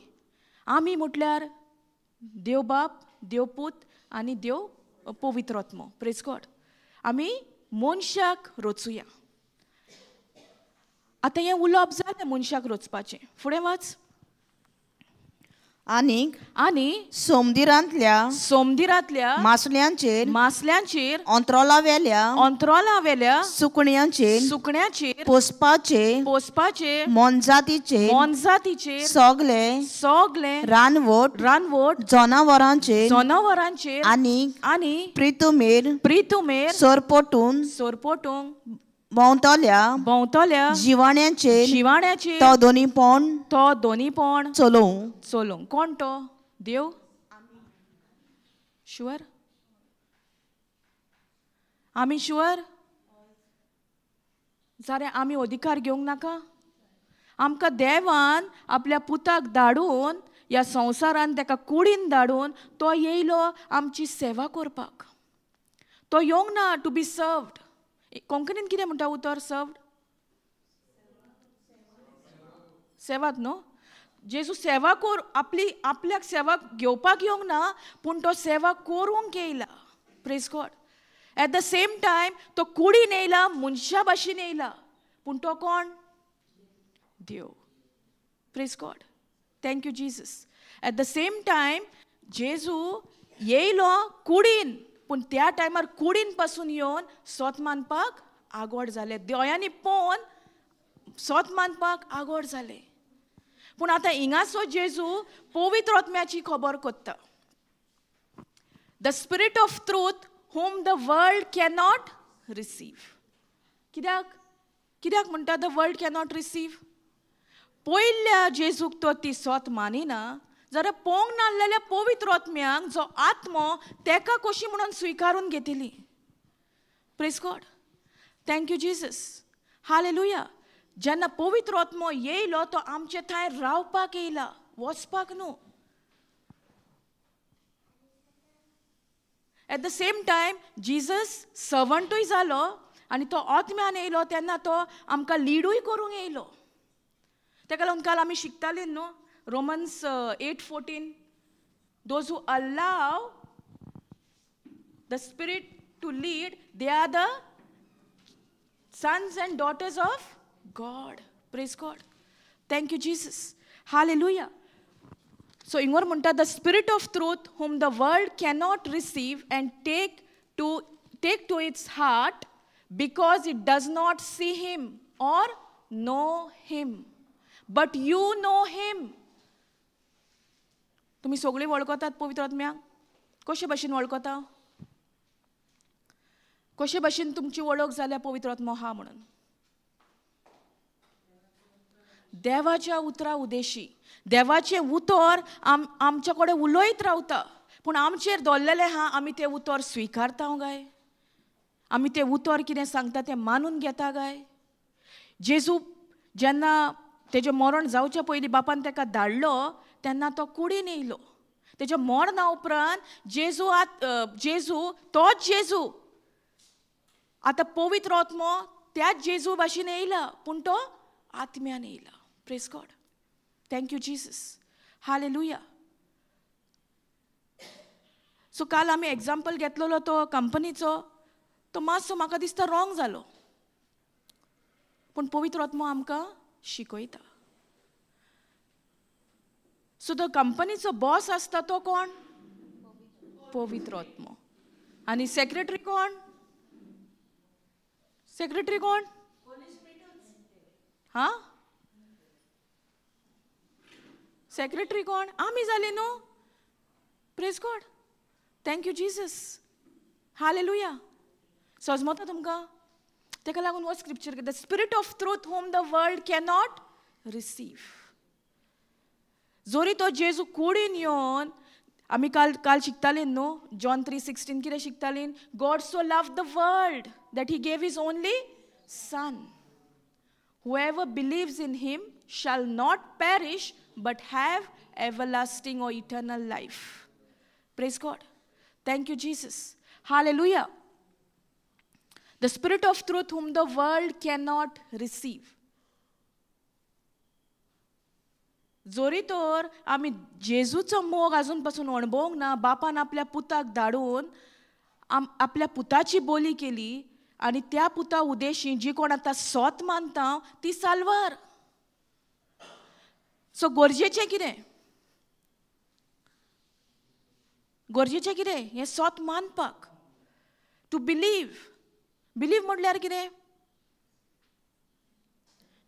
आमी म्हटल्यार देव बाप, देव पूत आनी देव पवित्र आत्मो. Praise God. आमी मनशाक रचुया. आतां हें उलोवप जालें मनशाक रचपाचें. फुडें वाच. आनीक आनी सोमदिरांतल्या, सोमदिरांतल्या मासल्यांचेर, मासल्यांचेर, अंत्रोलावेल्या, अंत्रोलावेल्या सुकण्यांचेर, सुकण्याचेर, पोसपाचे, पोसपाचे, मोनजातीचेर, मोनजातीचेर, सगले, सगले रानवट, रानवट जनावरांचेर, जनावरांचेर आनी आनी प्रितुमेर, प्रितुमेर सरपटून, सरपटून भोंवतल्या, भोंवतल्या जिवाण्यांचेर, जिवाण्याचेर तो दोनीपण, तो दोनीपण चलोवं, चलोवं. कोण तो? देव? शुअर? आमी शुअर? जाल्यार आमी अधिकार घेवंक नाका? आमकां देवान आपल्या पुताक धाडून ह्या संवसारान तेका कुडीन धाडून तो येयलो आमची सेवा करपाक. तो येवंक ना टू बी सर्व्ड. कोंकणीन कितें म्हणटा उतर सर्व्ड? सेवात न्हू. जेजू सेवा कर, आपली आपल्याक सेवा घेवपाक येवंक ना, पूण तो सेवा करूंक येयला. Praise God. At the same time तो कुडीन येयला, मनशा भाशेन येयला, पूण तो कोण? देव. Praise God. Thank you Jesus. At the same time जेजू येयलो कुडीन, पूण त्या टायमार कुडीन पासून येवन सोत मानपाक आगोड जाले. दोळ्यांनी पळोवन सोत मानपाक आगोड जाले. पूण आतां हिंगासो जेजू पवित्र आत्म्याची खबर कोत्ता. The spirit of truth whom the world cannot receive. कित्याक? कित्याक म्हणटा the world cannot receive? पयल्या जेजूक तो ती सोत मानिना, जाल्यार पळोवंक नासलेल्या पवित्र आत्म्याक जो आत्मो तेका कशी म्हणून स्विकारून घेतली. Praise God. Thank you Jesus. Hallelujah. जेन्ना पवित्र आत्मो येयलो तो आमचे थंय रावपाक येयला, वचपाक न्हू. At the same time Jesus सर्वंटूय जालो आनी तो आत्म्यान येयलो तेन्ना तो आमकां लिडूय करूंक येयलो. तेका लागून काल आमी शिकताली न्हू Romans 8:14, those who allow the Spirit to lead, they are the sons and daughters of God. Praise God. Thank you, Jesus. Hallelujah. So, इंगोर म्हणटा, the Spirit of truth whom the world cannot receive and take to its heart because it does not see him or know him. But you know him. तुमी सगळीं वळखतात पवित्र आत्म्याक? कशे भाशेन वळखता? कशे भाशेन तुमची वळख जाल्या पवित्र आत्मो आहा म्हणून? देवाच्या उतरा उदेशी. देवाचें उतर आमच्या कडेन उलयत रावता, पूण आमचेर दवरलेलें आहा आमी तें उतर स्विकारता काय? आमी तें उतर कितें सांगता तें मानून घेता काय? जेजू जेन्ना तेजें मरण जावचे पयलीं बापान तेका धाडलो तेन्ना तो कुडीन येयलो. तेज्या मरणा उपरांत जेजू जेजू तोच जेजू आतां पवित्र आत्मो त्याच जेजू भाशेन येयला, पूण तो आत्म्यान येयला. Praise God. Thank you Jesus. Hallelujah. So काल आमी एग्जाम्पल घेतलेलो तो कंपनीचो, तो मातसो म्हाका दिसता रॉंग जालो, पूण पवित्र आत्मो आमकां शिकयता. सो तो कंपनीचो बॉस आसता तो कोण? पवित्र आत्मो. आनी सेक्रेटरी कोण? सेक्रेटरी कोण? हां, सेक्रेटरी कोण? आमी जाले न्हू. Praise God, thank you Jesus, hallelujah. सजमता तुमकां? ताका लागून हो scripture, the spirit of truth whom the world cannot receive. जोरी तो जेजू कुडीन येवन, आमी काल काल शिकतालीं न्हू जॉन 3:16, कितें शिकतालीं? God so love the world that he gave his only son, whoever believes in him shall not perish but have everlasting or eternal life. Praise God. Thank you, Jesus. Hallelujah. The Spirit of truth whom the world cannot receive. जोरी तर आमी जेजूचो मोग अजून पासून अणभवंक ना, बापान आपल्या पुताक धाडून आपल्या पुताची बोली केली आनी त्या पुता उदेशी जी कोण आतां सोत मानता ती साल्वार. सो गरजेचें कितें? गरजेचें कितें? हें सोत मानपाक, टू बिलीव. बिलीव म्हटल्यार कितें?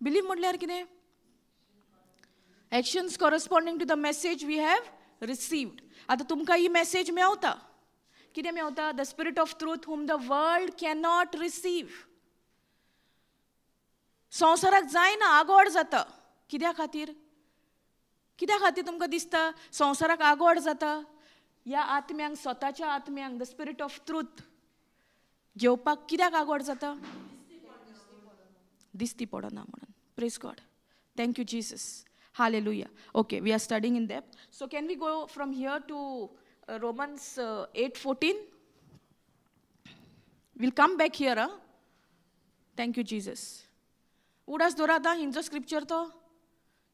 बिलीव म्हटल्यार कितें? Actions corresponding to the message we have received. आतां तुमकां ही मॅसेज मेवता, कितें मेवता? The spirit of truth whom the world cannot receive. संवसाराक जायना, आगोड जाता. कित्या खातीर? कित्या खातीर तुमकां दिसता संवसाराक आगोड जाता? ह्या आत्म्यांक, स्वताच्या आत्म्यांक the spirit of truth घेवपाक कित्याक आगोड जाता? दिसती पडना म्हणून. Praise God, thank you Jesus, hallelujah. Okay, we are studying in depth. So can we go from here to Romans 8:14? We'll come back here. Huh? Thank you, Jesus. उडास दवरा आतां हिंचो scripture तो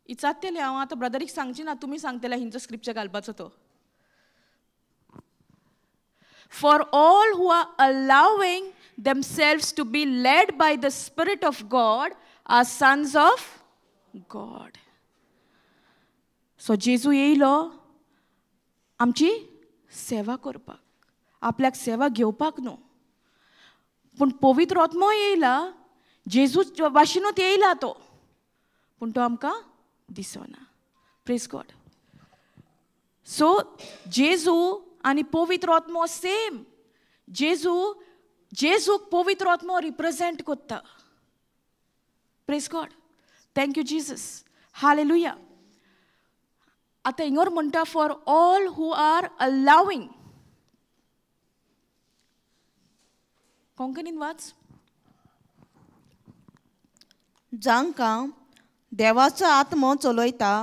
इचात्तेलें हांव आतां ब्रदरीक सांगची ना, तुमी सांगतले हिंचो स्क्रिप्चर घालपाचो तो. For all who are allowing themselves to be led by the Spirit of God are sons of God. So जेजू येयलो आमची सेवा करपाक, आपल्याक सेवा घेवपाक न्हू, पूण पवित्र आत्मो येयला, जेजू भाशेनूच येयला तो, पूण तो आमकां दिसना. प्रेज गॉड. सो जेजू आनी पवित्र आत्मो सेम. जेजू, जेजूक पवित्र आत्मो रिप्रेजेंट करता. Praise God, thank you Jesus, hallelujah. आतां हिंगर म्हणटा for all who are allowing. कोंकणीन वाच. जांकां देवाचो आत्मो चलयता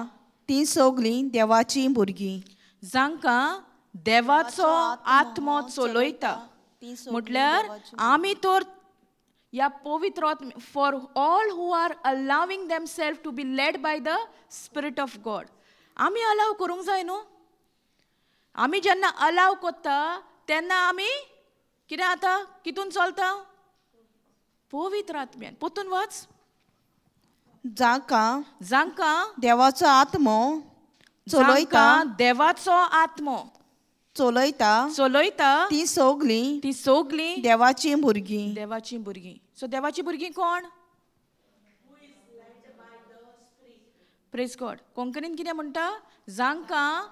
तीं सगळीं देवाचीं भुरगीं. जांकां देवाचो आत्मो चलयता म्हटल्यार आमी तर ह्या पवित्र आत्म, for all who are allowing themselves to be led by the spirit of God. आमी अलाव करूंक जाय न्हू. आमी जेन्ना अलाव करता तेन्ना आमी कितें जाता? कितून चलता? पवित्र आत्म्यान. परतून वाच. जांकां जांकां देवाचो आत्मो चलयता, देवाचो आत्मो चलयता चलयता ती सगळीं, ती सगळीं देवाचीं भुरगीं. देवाचीं भुरगीं. सो देवाचीं भुरगीं कोण? Praise God. कोंकणीन कितें म्हणटा? जांकां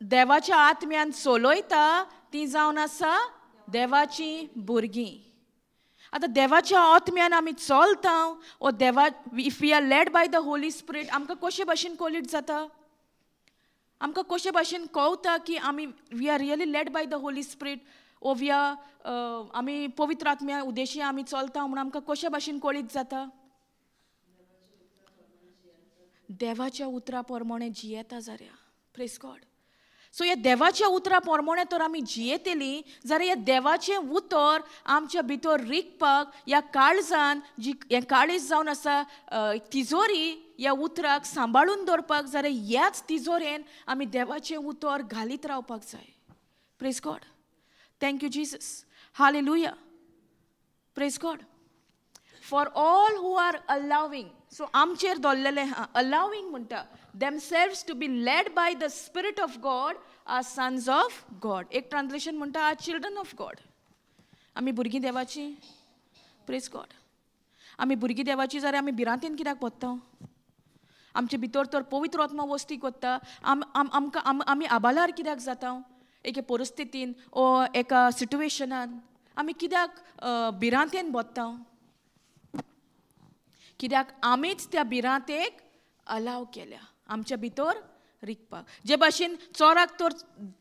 देवाच्या आत्म्यान चलयता ती जावन आसा देवाचीं भुरगीं. आतां देवाच्या आत्म्यान आमी चलता ओ देवा, if we are led by the Holy Spirit, आमकां कशे भाशेन कोलीट जाता? आमकां कशे भाशेन कळटा की आमी we are really led by the Holy Spirit oh we are आमी पवित्र आत्म्या उद्देशी आमी चलता म्हणून आमकां कशे भाशेन कळीत जाता? देवाच्या उतरा प्रमाणे जियेता जाल्यार. Praise God. सो ह्या देवाच्या उतरा प्रमाणे तर आमी जियेतली जाल्यार ह्या देवाचें उतर आमच्या भितर रिगपाक ह्या काळजान जी हें काळीज जावन आसा तिजोरी ह्या उतराक सांबाळून दवरपाक जाल्यार ह्याच तिजोरेन आमी देवाचें उतर घालीत रावपाक जाय. Praise God. Thank you Jesus. Hallelujah. Praise God. For all who are allowing, so आमचेर दवरलेलें आहा, अलाविंग म्हणटा themselves to be led by the Spirit of God are sons of God. एक ट्रान्सलेशन म्हणटा are children of God. आमी भुरगीं देवाची. Praise God. आमी भुरगीं देवाची जाल्यार आमी भिरांतेन कित्याक पडटा? आमचे भितर तर पवित्र आत्मा वस्ती कोत्ता. आमकां आमी आबालार कित्याक जाता? एके परिस्थितीन ओ एका सिट्युएशनान आमी कित्याक भिरांतेन बत्ता? कित्याक आमीच त्या भिरांतेक अलाव केल्या आमच्या भितर रिगपाक. जे भाशेन चोराक तर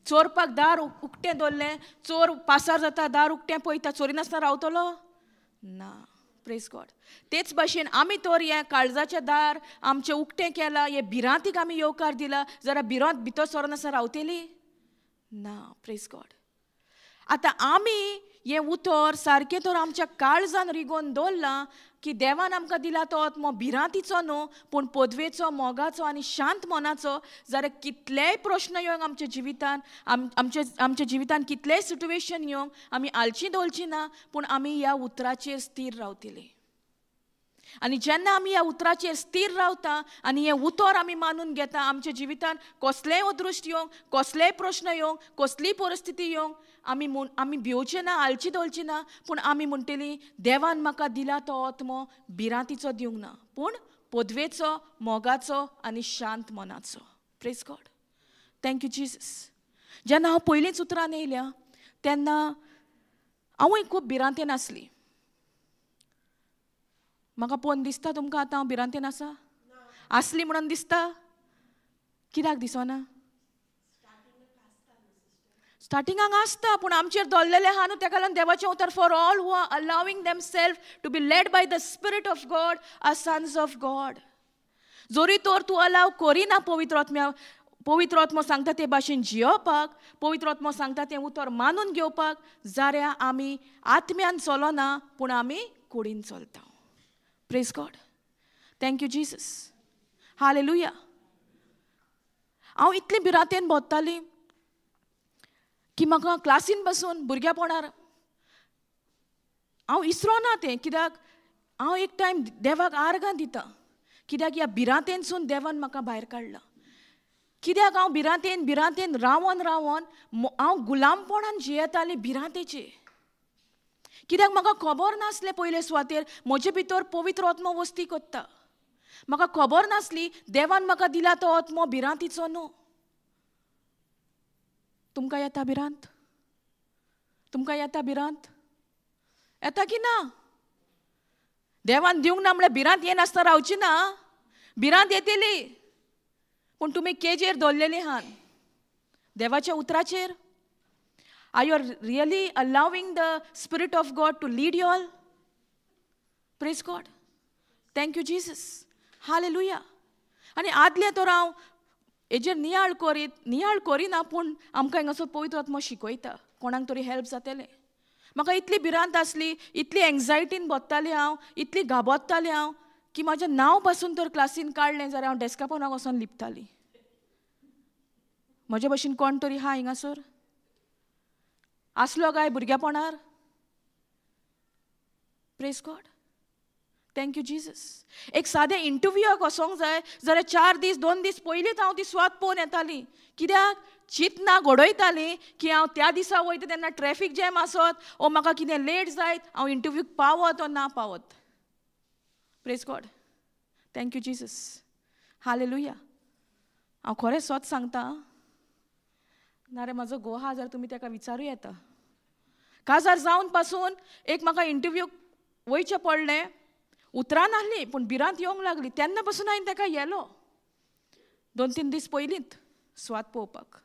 चोरपाक दार उकतें दवरलें, चोर पासार जाता, दार उकतें पळयता, चोरी नासतना रावतलो ना. Praise God. तेच भाशेन आमी तर हें काळजाचें दार आमचें उकतें केलां, हे भिरांतीक आमी येवकार दिला जाल्यार भिरांत भितर सरनासतना रावतली ना. Praise God. आतां आमी हें उतर सारकें तर आमच्या काळजान रिगोवन दवरलां की देवान आमकां दिला तो आत्मो भिरांतीचो न्हू पूण पदवेचो, मोगाचो आनी शांत मनाचो. जाल्यार कितलेय प्रश्न येवंक आमच्या जिवितान, आमच्या जिवितान कितलेय सिट्युएशन येवंक आमी आलची दवरची ना पूण आमी ह्या उतराचेर स्थीर रावतली. आनी जेन्ना आमी ह्या उतराचेर स्थीर रावता आनी हें उतर आमी मानून घेता, आमच्या जिवितान कसलेय अदृश्ट येवंक, कसलेय प्रश्न येवंक, कसलीय परिस्थिती येवंक आमी भिवचे ना, आलची दवरची ना पूण आमी म्हणटली देवान म्हाका दिला तो आत्मो भिरांतीचो दिवंक ना पूण पदवेचो, मोगाचो आनी शांत मनाचो. Praise God. Thank you Jesus. जेन्ना हांव पयलींच उतरान येयल्या तेन्ना हांवूय खूब भिरांतेन आसली. म्हाका पळोवन दिसता तुमकां आतां हांव भिरांतेन आसा आसली म्हणून दिसता? कित्याक दिसना? स्टार्टिंगाक आसता पूण आमचेर दवरलेलें आहा न्हू, तेका लागून देवाचें उतर for all who are allowing themselves to be led by the Spirit of God are sons of God. जोरी तर तूं अलाव करिना पवित्र आत्म्या, पवित्र आत्मो सांगता ते भाशेन जियोवपाक, पवित्र आत्मो सांगता तें उतर मानून घेवपाक, जाल्यार आमी आत्म्यान चलना पूण आमी कुडीन चलता. Praise God. Thank you Jesus. Hallelujah. हांव इतली भिरांतेन भोंवताली की म्हाका क्लासीन बसून भुरग्यापणार हांव इसरोना तें, कित्याक हांव एक टायम देवाक आर्गां दिता कित्याक ह्या भिरांतेनसून देवान म्हाका भायर काडला. कित्याक हांव भिरांतेन भिरांतेन रावोन रावोन हांव गुलामपणान जियेतालें भिरांतेचे. कित्याक म्हाका खबर नासलें पयले सुवातेर म्हजे भितर पवित्र आत्मो वस्ती कोत्ता. म्हाका खबर नासली देवान म्हाका दिला तो आत्मो भिरांतीचो न्हू. तुमकां येता भिरांत? तुमकां येता भिरांत? येता की ना? देवान दिवंक ना म्हळ्यार भिरांत येनासतना रावची ना, भिरांत येतली पूण तुमी केजेर दवरलेली आहात? देवाच्या उतराचेर. Are you really allowing the Spirit of God to lead you all? Praise God. Thank you Jesus. Hallelujah. आनी आदलें तर हांव हेजेर नियाळ करीत, नियाळ करिना पूण आमकां हांगासर पवित्र आत्मो शिकयता, कोणाक तरी हेल्प जातलें. म्हाका इतली भिरांत आसली, इतली एंग्जायटीन भोंवतालें हांव, इतली घाबरतालें हांव की म्हाजें नांव पासून तर क्लासीन काडलें जाल्यार हांव डेस्का पोंदाक वचोन लिपतालीं. म्हजे भशेन कोण तरी आहा हिंगासर आसलो काय भुरग्यापणार? Praise God. Thank you Jesus. एक सादें इंटरव्यूआक वचोंक जाय जाल्यार 4 दीस 2 दीस पयलींच हांव ती सुवात पळोवन येताली. कित्याक चिंतना घडयताली की हांव त्या दिसा वयता तेन्ना ट्रॅफीक जॅम आसत ओ म्हाका कितें लेट जायत, हांव इंटरव्यूक पावत ओ ना पावत. Praise God. Thank you Jesus. Hallelujah. हांव खरें सत सांगता ना रे, म्हाजो घोव आहा जाल्यार तुमी ताका विचारूं येता. काजार जावन पासून एक म्हाका इंटरव्यूक वयचें पडलें, उतरां नासली पूण भिरांत येवंक लागली. तेन्ना पासून हांवें ताका येलो 2-3 दीस पयलींच सुवात पळोवपाक.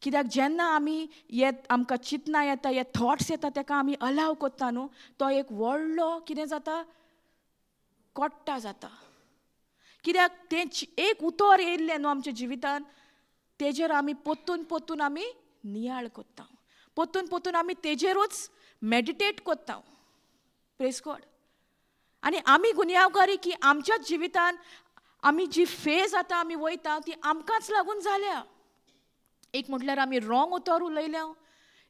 कित्याक जेन्ना आमी येत आमकां चिंतना येता, हे थॉट्स येता, ताका आमी अलाव कोत्ता न्हू, तो एक व्हडलो कितें जाता, कोट्टा जाता. कित्याक तें एक उतर येयल्लें न्हू आमच्या जिवितान, तेजेर आमी पोत्तून पोत्तून आमी नियाळ कोत्ता, पोत्तून पोत्तून आमी तेजेरूच मेडिटेट कोत्ता. Praise God. आनी आमी गुन्यांवकारी की आमच्याच जिवितान आमी जी फेज आतां आमी वयता ती आमकांच लागून जाल्या. एक म्हटल्यार आमी रॉंग उतर उलयल्या,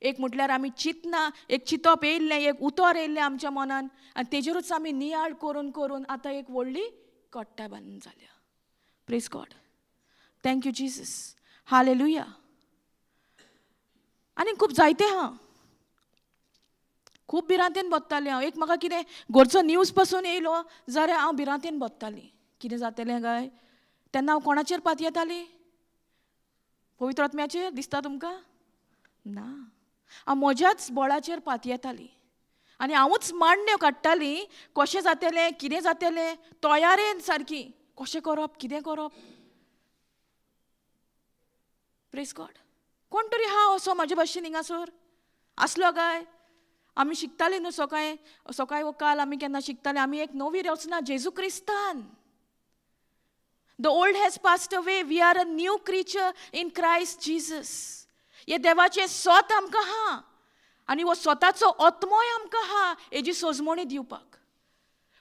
एक म्हटल्यार आमी चिंतना, एक चिंतप येयल्लें, एक उतर येयल्लें आमच्या मनान आनी तेजेरूच आमी नियाळ करून करून आतां एक व्हडली कट्टा बांदून जाल्या. Praise God. Thank you Jesus. Hallelujah. आनी खूब जायते आहा, खूब भिरांतेन बदतालें हांव. एक म्हाका कितें घरचो न्यूज पासून येयलो जाल्यार हांव भिरांतेन बदतालीं, कितें जातलें काय. तेन्ना हांव कोणाचेर पातयेतालीं? पवित्र आत्म्याचेर? दिसता तुमकां? ना, हांव म्हज्याच बळाचेर पातयेतालीं आनी हांवूच मांडण्यो काडटालीं, कशें जातलें, कितें जातलें, तयारेन सारकी कशें करप, कितें करप. Praise God. कोण तरी आहा असो म्हाजे भाशेन हिंगासर आसलो काय? आमी शिकतालीं न्हू सकाळीं सकाळीं वो काल आमी केन्ना शिकतालीं, आमी एक नवी रचना जेजू क्रिस्तान. The old has passed away, we are a new creature in Christ Jesus. हे देवाचें स्वत आमकां आहा आनी हो स्वताचो आत्मोय आमकां आहा हेजी सोजमणी दिवपाक.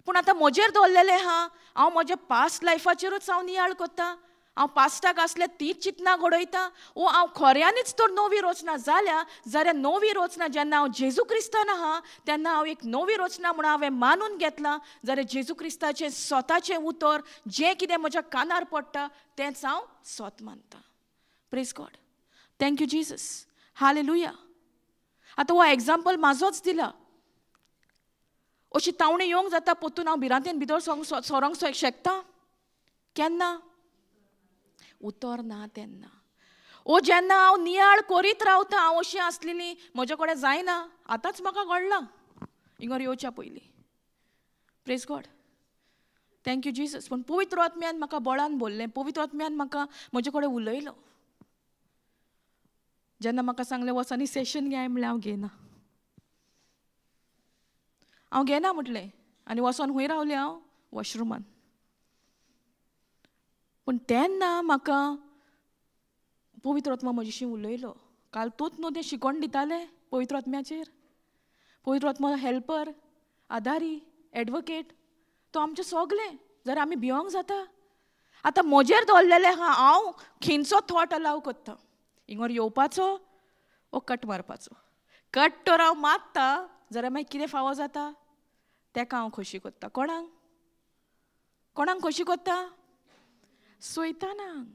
पूण आतां म्हजेर दवरलेलें आहा, हांव म्हज्या पास्ट लायफाचेरूच हांव नियाळ करता, हांव पास्टाक आसल्या तीच चिंतना घडयता, ओ हांव खऱ्यांनीच तर नवी रचना जाल्या जाल्यार नवी रचना जेन्ना हांव जेजू क्रिस्तान आहा तेन्ना हांव एक नवी रचना म्हणून हांवें मानून घेतलां जाल्यार जेजू क्रिस्ताचें स्वताचें उतर जें कितें म्हज्या कानार पडटा तेंच हांव स्वत मानता. Praise God. Thank you Jesus. Hallelujah. आतां हो एग्जाम्पल म्हाजोच दिला. अशी तावणी येवंक जाता पोत्तून हांव भिरांतेन भितर सरोंक शकता केन्ना? उतर ना तेन्ना. ओ जेन्ना हांव नियाळ करीत रावता, हांव अशी आसलेली म्हजे कडेन जायना, आतांच म्हाका घडलां हिंगर येवच्या पयलीं. Praise God. Thank you Jesus. पूण पवित्र आत्म्यान म्हाका बळान बोल्लें, पवित्र आत्म्यान म्हाका म्हजे कडेन उलयलो. जेन्ना म्हाका सांगलें वच आनी सेशन घेय, म्हणलें हांव घेयना, हांव घेयना म्हटलें आनी वचोन खंय रावलें हांव? वॉशरुमान. पूण तेन्ना म्हाका पवित्र आत्मा म्हजेशी उलयलो. काल तूंच न्हू तें शिकोवन दितालें पवित्र आत्म्याचेर. पवित्र आत्मा हेल्पर, आदारी, एडवोकेट, तो आमचें सगलें. जाल्यार आमी भियोंक जाता. आतां म्हजेर दवरलेलें आहा, हांव खंयचो थॉट अलाव करता, हिंगर येवपाचो वो कट मारपाचो. कट तर हांव मारता जाल्यार मागीर कितें फावो जाता तेका हांव खोशी करता. कोणाक? कोणाक खोशी करता? सैतानाक.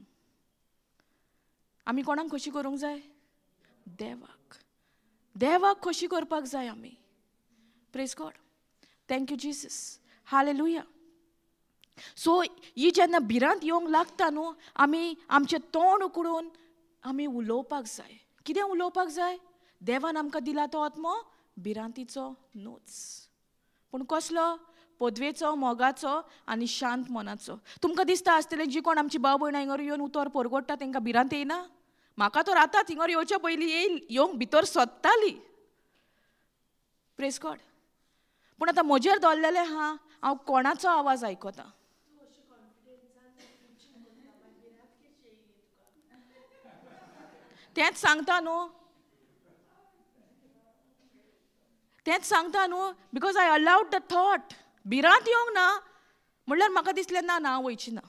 आमी कोणाक खोशी करूंक जाय? देवाक. देवाक खोशी करपाक जाय आमी. Praise God. Thank you Jesus. Hallelujah. So ही जेन्ना भिरांत येवंक लागता न्हू, आमी आमचें तोंड उकडून आमी उलोवपाक जाय. कितें उलोवपाक जाय? देवान आमकां दिला तो आत्मो भिरांतीचो न्हूच, पूण कसलो? पदवेचो, मोगाचो आनी शांत मनाचो. तुमकां दिसता आसतलें जी कोण आमची भाव भयणां हिंगर येवन उतर परगडटा तेंकां भिरांत येयना? म्हाका तर आतांच हिंगर येवच्या पयलीं येवंक भितर सोदताली. Praise God. पूण आतां म्हजेर दवरलेलें आहा, हांव कोणाचो आवाज आयकता? तेंच सांगता न्हू, तेंच सांगता न्हू, because I allowed the thought. भिरांत येवंक ना म्हणल्यार म्हाका दिसलें ना ना हांव वयची ना.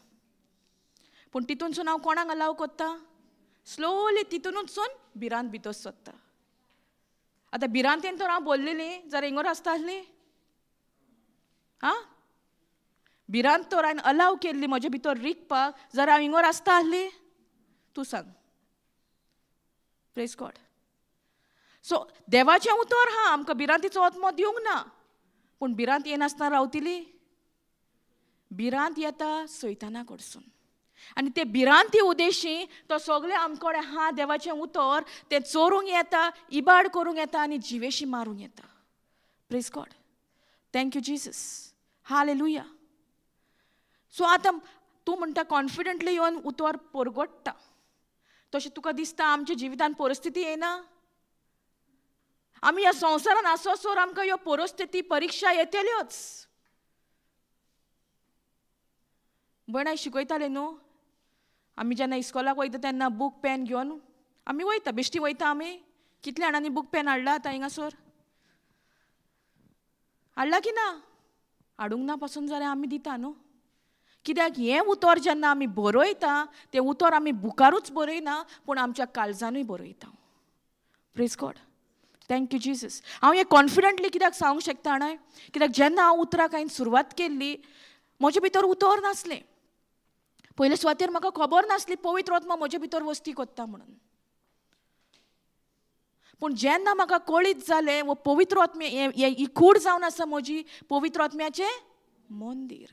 पूण तितूनसून हांव कोणाक अलाव करता? स्लोली तितूनसून भिरांत भितर सोदता. आतां भिरांतेन तर हांव बोल्लेली जाल्यार हिंगर आसता आसली. आं, भिरांत तर हांवें अलाव केल्ली म्हजे भितर रिगपाक, जाल्यार हांव हिंगर आसता आसली? तूं सांग. Praise God. सो देवाचें उतर हा आमकां भिरांतीचो आत्मो दिवंक ना, पूण भिरांत येनासतना रावतली? भिरांत येता सैताना कडसून आनी ते भिरांती उदेशी तो सगळे आमकडे हा देवाचें उतर तें चोरूंक येता, इबाड करूंक येता आनी जिवेशी मारूंक येता. Praise God. Thank you Jesus. Hallelujah. So आतां तूं म्हणटा कॉन्फिडंटली येवन उतर परगडटा, तशें तुका दिसता आमच्या जिवितान परिस्थिती येना? आमी ह्या संवसारान आसोसर आमकां ह्यो परिस्थिती परिक्षा येतल्योच. भयणां शिकयताले न्हू, आमी जेन्ना इस्कॉलाक वयता तेन्ना बूक पेन घेवन आमी वयता, बेश्टी वयता आमी. कितल्या जाणांनी बूक पेन हाडला आतां हिंगासर? हाडला की ना? हाडूंक ना पासून जाल्यार आमी दिता न्हू. कित्याक हें उतर जेन्ना आमी बरयता तें उतर आमी बुकारूच बरयना पूण आमच्या काळजानूय बरयता. Praise God, thank you Jesus. हांव हें कॉन्फिडंटली कित्याक सांगूंक शकता जाणां? कित्याक जेन्ना हांव उतराक हांवें सुरवात केल्ली म्हजे भितर उतर नासलें. पयले सुवातेर म्हाका खबर नासली पवित्र आत्मा म्हजे भितर वस्ती कोत्ता म्हणून. पूण जेन्ना म्हाका कळीत जालें वो पवित्र आत्म्या ही कूड जावन आसा म्हजी पवित्र आत्म्याचें मंदीर.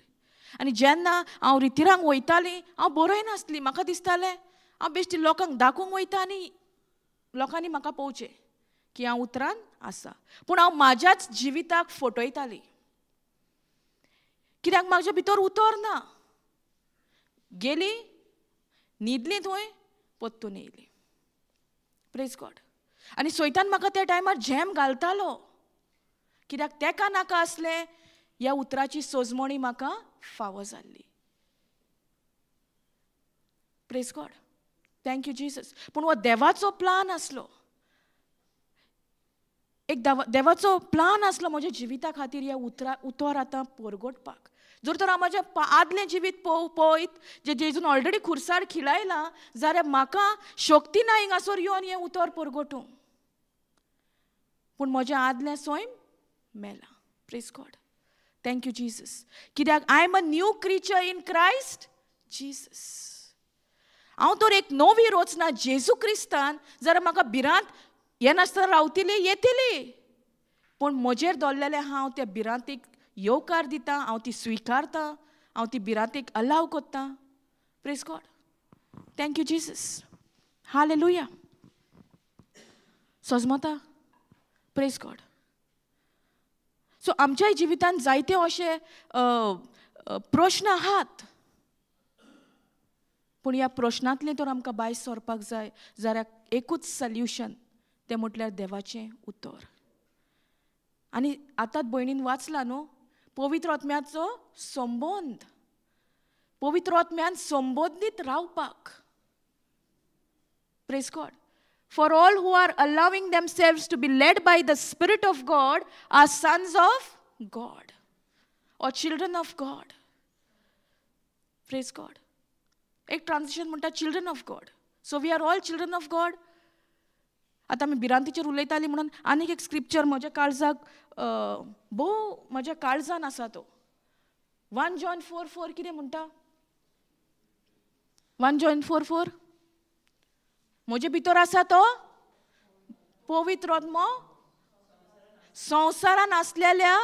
आनी जेन्ना हांव रितिरांक वयतालीं हांव बरयनासली, म्हाका दिसतालें हांव बेश्टी लोकांक दाखोवंक वयता आनी लोकांनी म्हाका पळोवचें की हांव उतरान आसा. पूण हांव म्हाज्याच जिविताक फटयतालीं कित्याक म्हाज्या भितर उतर ना. गेली न्हिदली थंय परतून येयली. Praise God. आनी सैतान म्हाका त्या टायमार झेम घालतालो कित्याक तेका नाका आसलें ह्या उतराची सोजमणी म्हाका फावो जाल्ली. Praise God, thank you Jesus. पूण हो देवाचो प्लान आसलो, एक देवाचो प्लान आसलो म्हज्या जिविता खातीर ह्या उतर आतां परगटपाक. जर तर हांव म्हजें आदलें जिवीत पळयत जें जेजून ऑलरेडी खुर्सार खिळायलां जाल्यार म्हाका शक्ती ना हिंगासर येवन हें उतर परगटूंक. पूण म्हजें आदलें सैम मेलां. Praise God, thank you Jesus. कित्याक I am a new creature in Christ Jesus. हांव तर एक नवी रचना जेजू क्रिस्तान, जाल्यार म्हाका भिरांत येनासतना रावतली येतली. पूण म्हजेर दवरलेलें हांव त्या भिरांतीक येवकार दिता, हांव ती स्विकारता, हांव ती भिरांतीक अलाव करता. Praise God, thank you Jesus. Hallelujah. सजमता. Praise God. सो आमच्याय जिवितांत जायते अशे प्रश्न आहात, पूण ह्या प्रश्नांतलें तर आमकां भायर सरपाक जाय जाल्यार एकूच सोल्युशन, तें म्हटल्यार देवाचें उतर. आनी आतांच भयणीन वाचलां न्हू पवित्र आत्म्याचो संबंद, पवित्र आत्म्यान संबंदीत रावपाक. Praise God. For all who are allowing themselves to be led by the Spirit of God are sons of God or children of God. Praise God. एक ट्रान्सलेशन म्हणटा children of God. So we are all children of God. आतां आमी भिरांतीचेर उलयतालीं म्हणून आनीक एक scripture म्हज्या काळजाक भोव म्हज्या काळजान आसा तो 1 John 4:4 कितें म्हणटा? 1 John 4:4 म्हजे भितर आसा तो पवित्र आत्मो संवसारान आसलेल्या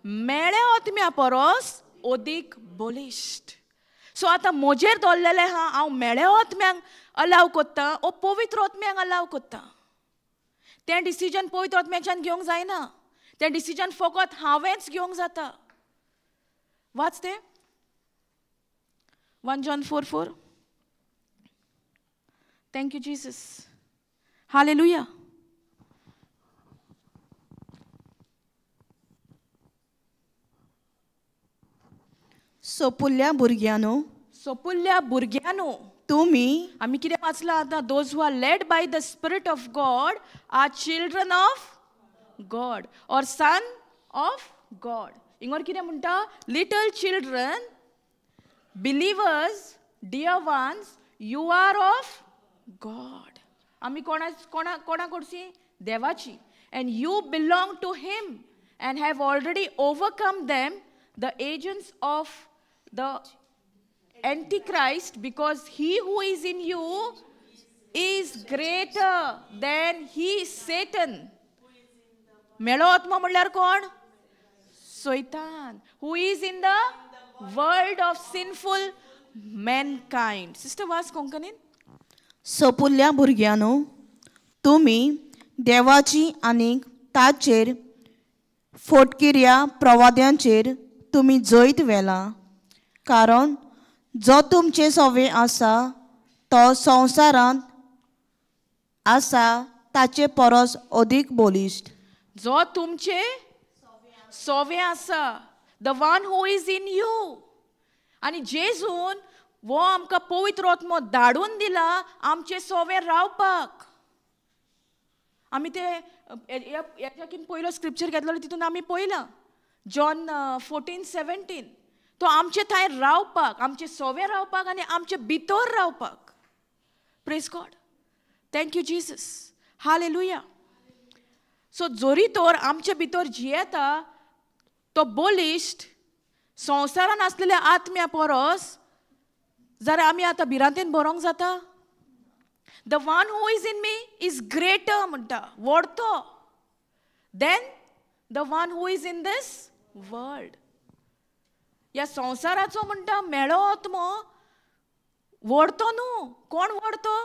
मेळ्या आत्म्या परस अदीक बलिश्ट. सो आतां म्हजेर दवरलेलें आहा हांव मेळ्या आत्म्यांक अलाव कोत्ता ओ पवित्र आत्म्यांक अलाव कोत्ता. तें डिसिजन पवित्र आत्म्याच्यान घेवंक जायना, तें डिसिजन फकत हांवेंच घेवंक जाता. वाच तें 1 John 4:4. Thank you Jesus. Hallelujah. सोपुल्ल्या भुरग्यांनो, सोपुल्ल्या भुरग्यांनो तुमी, आमी कितें वाचलां आतां? Those who are led by the Spirit of God are children of God or son of God. Inger कितें म्हणटा? Little children, believers, dear ones, you are of God. आमी कोणा कोणा कोणा कडची? देवाची. And you belong to him and have already overcome them, the agents of the Antichrist, because he who is in you is greater than he Satan. मेळो आत्मा म्हणल्यार कोण? सैतान. Who is in the world of sinful mankind. Sister वाच कोंकणीन. सोपुल्ल्या भुरग्यांनो तुमी देवाची आनी ताचेर फोटकिऱ्या प्रवाद्यांचेर तुमी जैत व्हेलां, कारण जो तुमचे सवे आसा तो संवसारांत आसा ताचे परस अदीक बलिश्ट. जो तुमचे सवे आसा, the one who is in you. आनी जेजून वो आमकां पवित्र आत्मो धाडून दिला आमचे सोवे रावपाक. आमी ते हेच्याकीन पयलो स्क्रिप्चर घेतलो तितून आमी पळयलां जॉन 14:17, तो आमचे थंय रावपाक, आमचे सोवे रावपाक आनी आमचे भितर रावपाक. Praise God, thank you Jesus, hallelujah. So जोरी तर आमचे भितर जियेता तो बलिश्ट संवसारान आसलेल्या आत्म्या परस जाल्यार आमी आतां भिरांतेन बरोंक जाता. The one who is in me is greater म्हणटा, व्हडतो, than the one who is in this world. ह्या संवसाराचो म्हणटा मेळो आत्मो व्हडतो न्हू. कोण व्हडतो?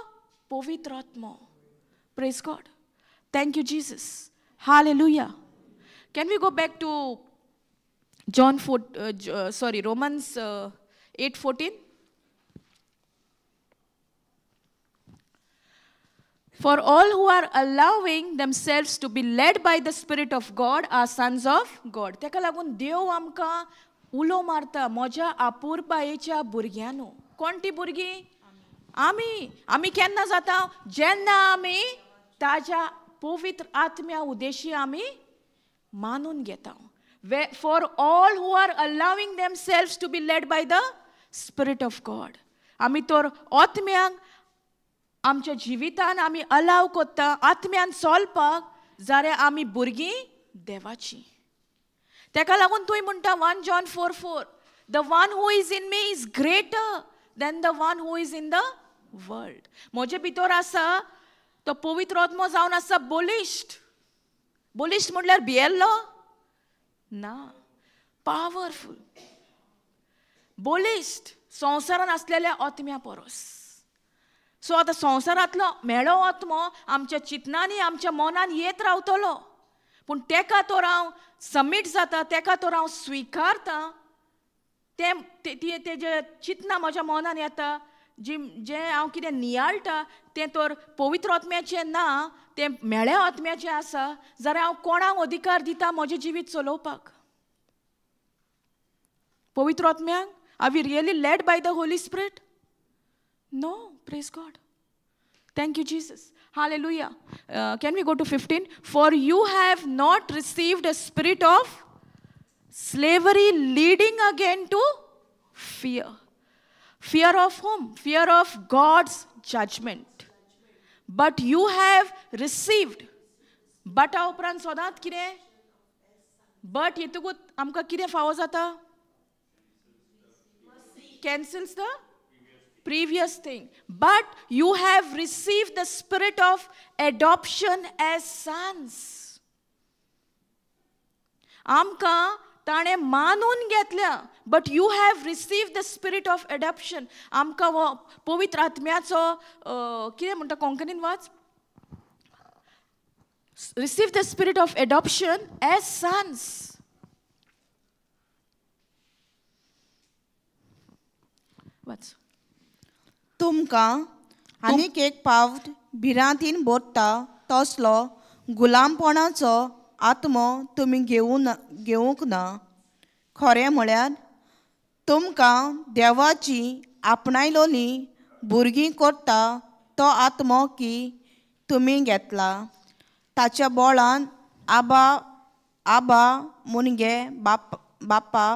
पवित्र आत्मो. Praise God, thank you Jesus, hallelujah. Can we go back to John Romans 8:14? For all who are allowing themselves to be led by the Spirit of God are sons of God. तेका लागून देव आमकां उलो मारता, म्हज्या आपुरबायेच्या भुरग्यांनो. कोण ती भुरगीं? आमी. आमी केन्ना जाता? जेन्ना आमी ताज्या पवित्र आत्म्या उद्देशी आमी मानून घेता. For all who are allowing themselves to be led by the Spirit of God. आमी तर आत्म्यांक आमच्या जिवितान आमी अलाव करता आत्म्यान चलपाक, जाल्यार आमी भुरगीं देवाची. तेका लागून तुवें म्हणटा 1 John 4:4, the one who is in me is greater than the one who is in the world. म्हजे भितर आसा तो पवित्र आत्मो जावन आसा बलिश्ट. बलिश्ट म्हणल्यार भियेल्लो ना, पावरफूल, बलिश्ट संवसारान आसलेल्या आत्म्या परस. सो आतां संवसारांतलो मेळो आत्मो आमच्या चिंतनांनी आमच्या मनान येत रावतलो, पूण तेका तर हांव सबमीट जाता, तेका तर हांव स्विकारता. तें तेजें चिंतना म्हज्या मनान येता, जी जें हांव कितें नियाळटा तें तर पवित्र आत्म्याचें ना, तें मेळ्या आत्म्याचें आसा. जाल्यार हांव कोणाक अधिकार दिता म्हजें जिवीत चलोवपाक? पवित्र आत्म्याक? Are we really led by the Holy Spirit? No. Praise God, thank you Jesus, hallelujah. Can we go to 15? For you have not received a spirit of slavery leading again to fear. Fear of whom? Fear of God's judgment. But you have received. बटा उपरांत सदांच कितें? But येतकूच आमकां कितें फावो जाता? Cancels the previous thing. But you have received the spirit of adoption as sons. आमकां ताणें मानून घेतल्या. But you have received the spirit of adoption. आमकां हो पवित्र आत्म्याचो कितें म्हणटा कोंकणीन वाच? Receive the spirit of adoption as sons. वाच. तुमकां आनीक एक पावट भिरांतीन बोडटा तसलो गुलामपणाचो आत्मो तुमी घेवंक ना. खरें म्हळ्यार तुमकां देवाची आपणायलोली भुरगीं करता तो आत्मो की तुमी घेतला. ताच्या बोळान आबा आबा मुनगे बाप बापा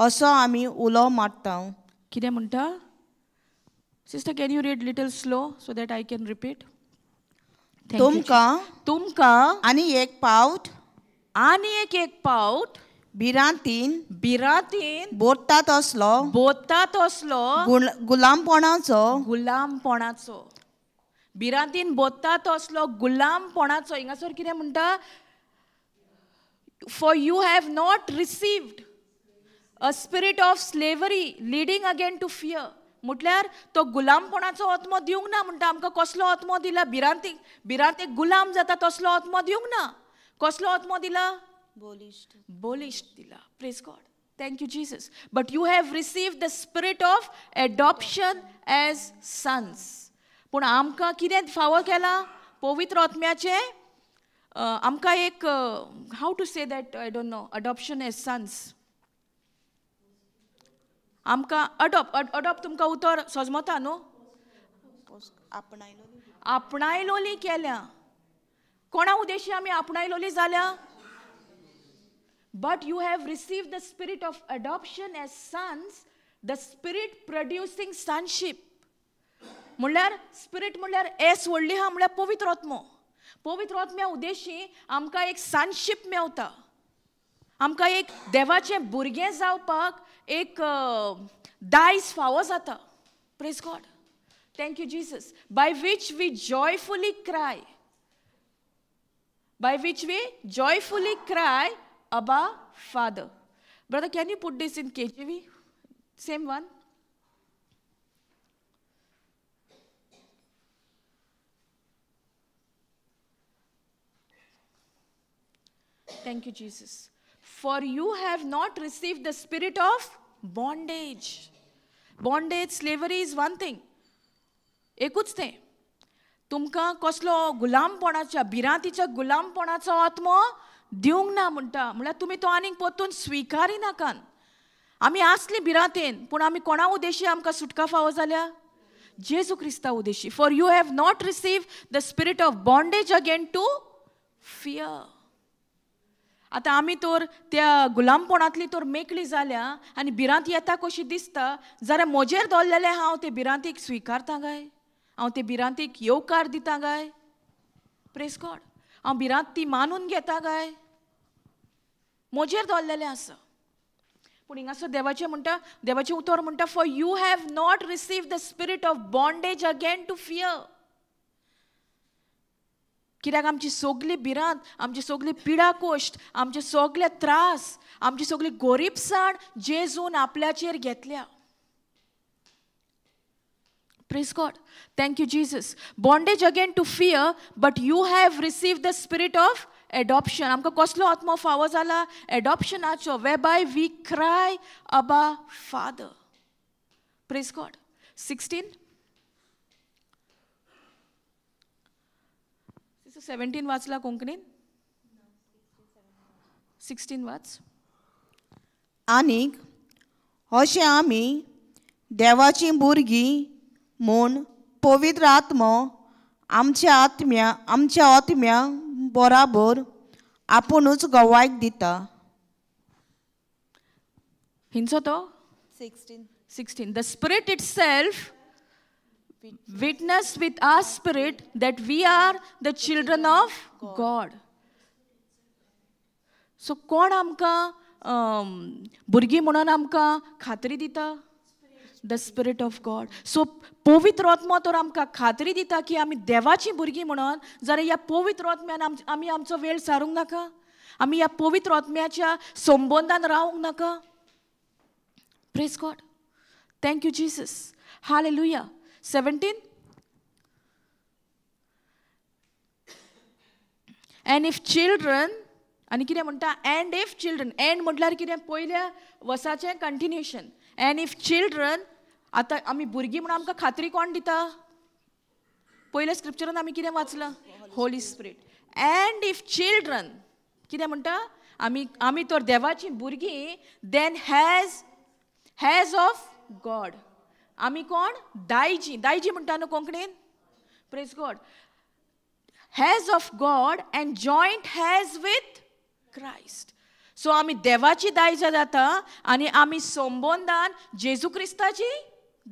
असो आमी उलो मारता. कितें म्हणटा? Sister, can you read little slow so that I can repeat? तुमकां तुमकां आनी एक पावट, आनी एक एक पावट भिरांतीन भिरांतीन बोडटा तसलो, बोडटा तसलो गुलामपणाचो, गुलामपणाचो, भिरांतीन बोडटा तसलो गुलामपणाचो. हिंगासर कितें म्हणटा? For you have not received a spirit of slavery leading again to fear. म्हटल्यार तो गुलामपणाचो आत्मो दिवंक ना. म्हणटा आमकां कसलो आत्मो दिला? भिरांतीक, भिरांतीक गुलाम जाता तसलो आत्मो दिवंक ना. कसलो आत्मो दिला? बलिश्ट, बलिश्ट दिला. Praise God, thank you Jesus. But you have received the spirit of adoption as sons. पूण आमकां कितें फावो केलां? पवित्र आत्म्याचें आमकां एक, how to say that I don't know, adoption as sons. आमकां अडॉप्ट, अडॉप्ट तुमकां उतर सजमता न्हू? आपणायलोली केल्या. कोणा उद्देशी आमी आपणायलोली जाल्या? But you have received the spirit of adoption as sons, the spirit producing sonship. म्हणल्यार स्पिरीट म्हणल्यार एस व्हडली आहा म्हणल्यार पवित्र आत्मो. पवित्र आत्म्या उद्देशी आमकां एक सनशीप मेवता, आमकां एक देवाचें भुरगें जावपाक एक दायज फावो जाता. Praise God, thank you Jesus. By which we joyfully cry, by which we joyfully cry Abba Father. Brother, can you put this in KJV? Same one. Thank you, Jesus. For you have not received the spirit of bondage. Bondage, slavery is one thing. एकूच तें, तुमकां कसलो गुलामपणाच्या, भिरांतीच्या गुलामपणाचो आत्मो दिवंक ना म्हणटा. म्हणल्यार तुमी तो आनीक परतून स्विकारिनाकात. आमी आसली भिरांतेन, पूण आमी कोणा उद्देशी आमकां सुटका फावो जाल्या? जेजू क्रिस्ता उद्देशी. For you have not receive the spirit of bondage again to fear. आतां आमी तर त्या गुलामपणांतली तर मेकळी जाल्या आनी भिरांत येता कशी दिसता जाल्यार म्हजेर दवरलेलें हांव ते भिरांतीक स्विकारता काय? हांव ते भिरांतीक येवकार दिता काय? प्रेस गॉड. हांव भिरांत ती मानून घेता काय? म्हजेर दवरलेलें आसा. पूण हिंगासर देवाचें म्हणटा, देवाचें उतर म्हणटा, for you have not receive the spirit of bondage again to fear. कित्याक आमची सगली भिरांत, आमची सगली पिडा कोश्ट, आमचे सगले त्रास, आमची सगली गोरीबसाण जेजून आपल्याचेर घेतल्या. Praise God, thank you Jesus. Bondage again to fear, but you have receive the spirit of adoption. आमकां कसलो आत्मो फावो जाला? एडॉप्शनाचो, whereby we cry Abba Father. Praise God. 16 17 वाचला कोंकणीन? 16 वाच. आनीक अशें आमी देवाची भुरगीं म्हूण पवित्र आत्मो आमच्या आत्म्या आमच्या आत्म्या बराबर आपुणूच गवायक दिता. हिंचो तो 16. The spirit itself witness with our spirit that we are the children of God. So कोण आमकां भुरगीं म्हणून आमकां खात्री दिता? The spirit of God. So पवित्र आत्मो तर आमकां खात्री दिता की आमी देवाचीं भुरगीं म्हणून. जाल्यार ह्या पवित्र आत्म्यान आमी आमचो वेळ सारूंक नाका? आमी ह्या पवित्र आत्म्याच्या संबंदान रावूंक नाका? Praise God, thank you Jesus. Hallelujah. 17. And if children, आनी कितें म्हणटा? एंड if children, and म्हटल्यार कितें? पयल्या वर्साचें कंटिन्युएशन. एंड if children, आतां आमी भुरगीं म्हणून आमकां खात्री कोण दिता? पयल्या स्क्रिप्चरान आमी कितें वाचलां? Holy Spirit. And if children, कितें म्हणटा? आमी आमी तर देवाचीं भुरगीं, then has has of God. आमी कोण? दायजी. दायजी म्हणटा न्हू कोंकणीन? Praise God. Heirs of God and joint heirs with Christ. So आमी देवाची दायजा जाता आनी आमी संबंदान जेजू क्रिस्ताची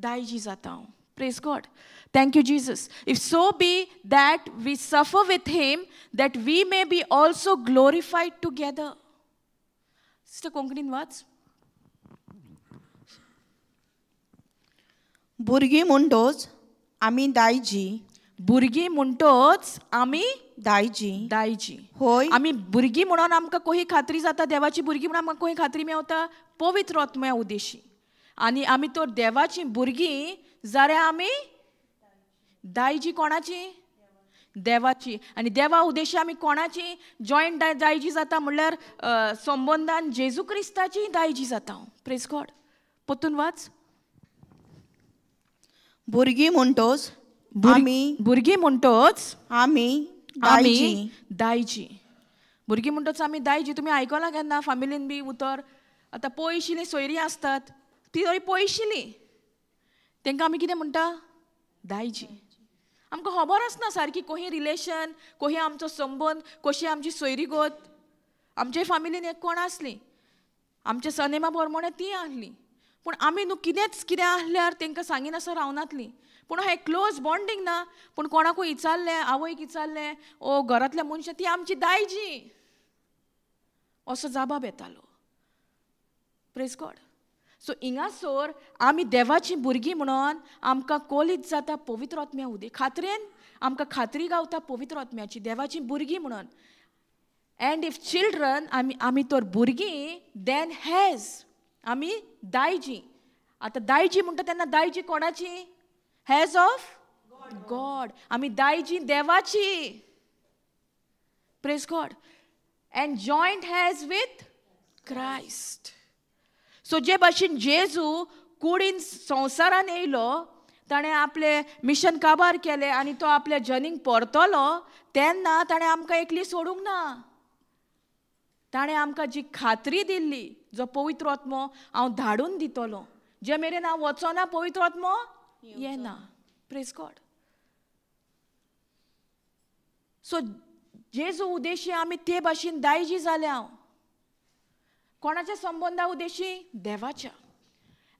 दायजी जाता. Praise God, thank you Jesus. If so be that we suffer with him, that we may be also glorified together. Sister कोंकणीन वाच. भुरगीं म्हणटोच आमी दायजी. भुरगीं म्हणटोच आमी दायजी. दायजी. होय, आमी भुरगीं म्हणून आमकां कोही खात्री जाता, देवाची भुरगीं म्हणून आमकां कोही खात्री मेवता? पवित्र आत्म्या उद्देशी. आनी आमी तर देवाची भुरगीं जाल्यार आमी दायजी कोणाची? देवाची. आनी देवा उद्देशी आमी कोणाची जॉयंट दायजी जाता म्हणल्यार संबंदान जेजू क्रिस्ताची दायजी जाता. प्रेज गॉड. परतून वाच. भुरगीं म्हणटोच आमी, भुरगीं म्हणटोच आमी आमी दायजी. भुरगीं म्हणटोच आमी दायजी. तुमी आयकलां केन्ना फामिलीन बी उतर? आतां पयशिल्लीं सोयरीं आसतात, ती थोडी पयशिली तांकां आमी कितें म्हणटा दायजी. आमकां खबर आसना सारकी कोही रिलेशन, कोही आमचो संबंद, कशी आमची सोयरीगत. आमचे फामिलीन एक कोण आसली, आमच्या सनेमा प्रमाणे ती आहली, पूण आमी न्हू कितेंच कितें आहल्यार तांकां सांगिनासतना रावनातली. पूण हें क्लोज बॉन्डींग ना, पूण कोणाकूय विचारलें, आवयक विचारलें ओ घरांतल्या मनशां, ती आमची दायजी असो जबाब येतालो. Praise God. सो हिंगासर आमी देवाची भुरगीं म्हणून आमकां कोलीत जाता पवित्र आत्म्या उदे खात्रेन आमकां खात्री गावता पवित्र आत्म्याची, देवाची भुरगीं म्हणून. एंड if children, आमी तर भुरगीं, देन हॅज आमी दायजी. आतां दायजी म्हणटा तेन्ना दायजी कोणाची? हॅज ऑफ गॉड. आमी दायजी देवाची. Praise God. And joint heirs with Christ. So जे भाशेन जेजू कुडीन संवसारान येयलो, ताणें आपलें मिशन काबार केलें आनी तो आपल्या जनींक परतलो, तेन्ना ताणें आमकां एकली सोडूंक ना. ताणें आमकां जी खात्री दिल्ली, जो पवित्र आत्मो हांव धाडून दितलो, जे मेरेन हांव वचना पवित्र आत्मो येना. Praise God. सो जेजू उद्देशी आमी ते भाशेन दायजी जाले. हांव कोणाच्या संबंदा उद्देशी? देवाच्या.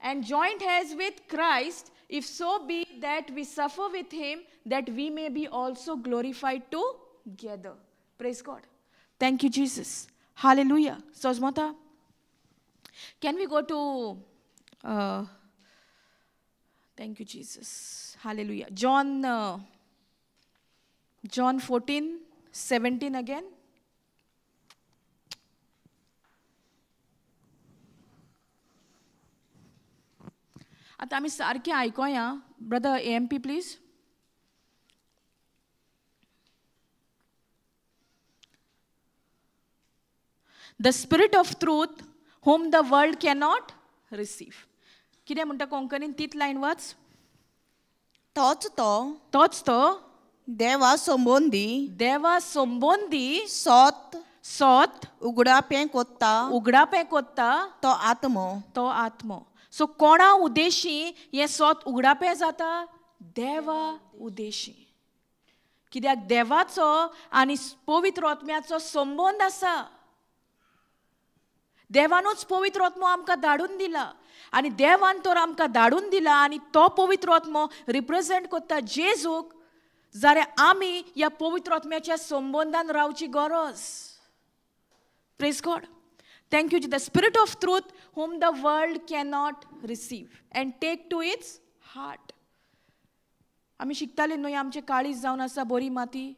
And joint heirs with Christ, if so be that we suffer with him, that we may be also glorified together. Praise God. Thank you Jesus. Hallelujah. सजमता, can we go to thank you Jesus. Hallelujah. John John 14:17 again. आतां आमी सारकें आयकोया. Brother A M P please. The spirit of truth whom the world cannot receive. कितें म्हणटा कोंकणीन तीच line वाच. तोच तो, तोच तो देवा संबंदी, देवा संबंदी सोत, सोत उगडापें कोत्ता, उगडापें कोत्ता तो आत्मो, तो आत्मो. सो कोणा उद्देशी हें सोत उगडापें जाता? देवा उद्देशी. कित्याक देवाचो आनी पवित्र आत्म्याचो संबंद आसा. देवानूच पवित्र आत्मो आमकां धाडून दिला आनी देवान तर आमकां धाडून दिला आनी तो पवित्र आत्मो रिप्रेजेंट करता जेजूक. जाल्यार आमी ह्या पवित्र आत्म्याच्या संबंदान रावची गरज. Praise God. Thank you. The spirit of truth whom the world cannot receive and take to its heart. आमी शिकताले न्हय, आमचें काळीज जावन आसा बरी माती.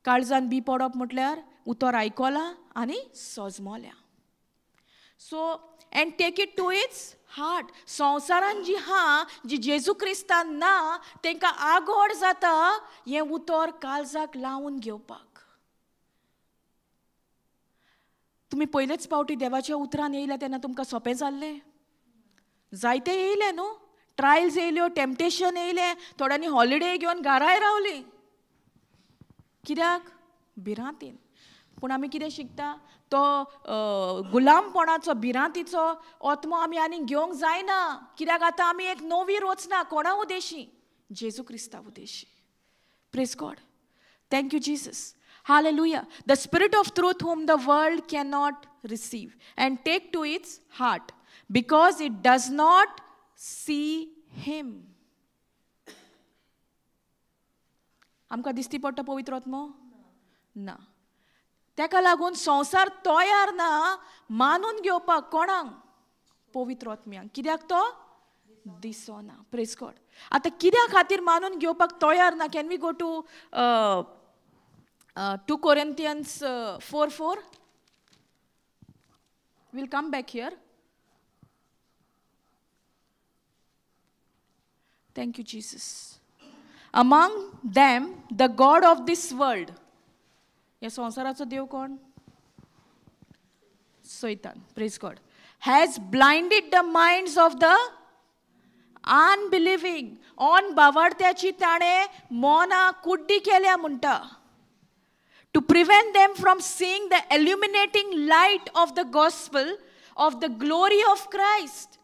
काळजान बी पडप म्हटल्यार उतर आयकलां आनी सजमल्या. So and take it to its heart. संवसारान जी हा जी जेजू क्रिस्तान ना तांकां आगोड जाता हें उतर काळजाक लावन घेवपाक. तुमी पयलेच पावटी देवाच्या उतरान येयल्या तेन्ना तुमकां सोंपें जाल्लें? जायते येयले न्हू, ट्रायल्स येयल्यो, टेम्पटेशन येयलें, थोड्यांनी हॉलिडे घेवन घराय रावली. कित्याक? भिरांतीन. पूण आमी कितें शिकता? तो गुलामपणाचो भिरांतीचो आत्मो आमी आनी घेवंक जायना. कित्याक आतां आमी एक नवी रचना कोणा उद्देशी? जेजू क्रिस्ता उद्देशी. Praise God. Thank you Jesus. Hallelujah. The spirit of truth whom the world cannot receive and take to its heart because it does not see him. आमकां दिसती पडटा पवित्र आत्मो? ना. ताका लागून संवसार तयार ना मानून घेवपाक कोणाक? पवित्र आत्म्यांक. कित्याक तो दिसना. Praise God. आतां कित्या खातीर मानून घेवपाक तयार ना? Can we go to 2 Corinthians 4:4? We'll come back here. Thank you, Jesus. Among them, the God of this world. ह्या संवसाराचो देव कोण? सैतान. Praise God. Has blinded the minds of the unbelieving. On बावाडत्याची ताणें मनां कुड्डी केल्या म्हणटा. To prevent them from seeing the illuminating light of the gospel of the glory of Christ.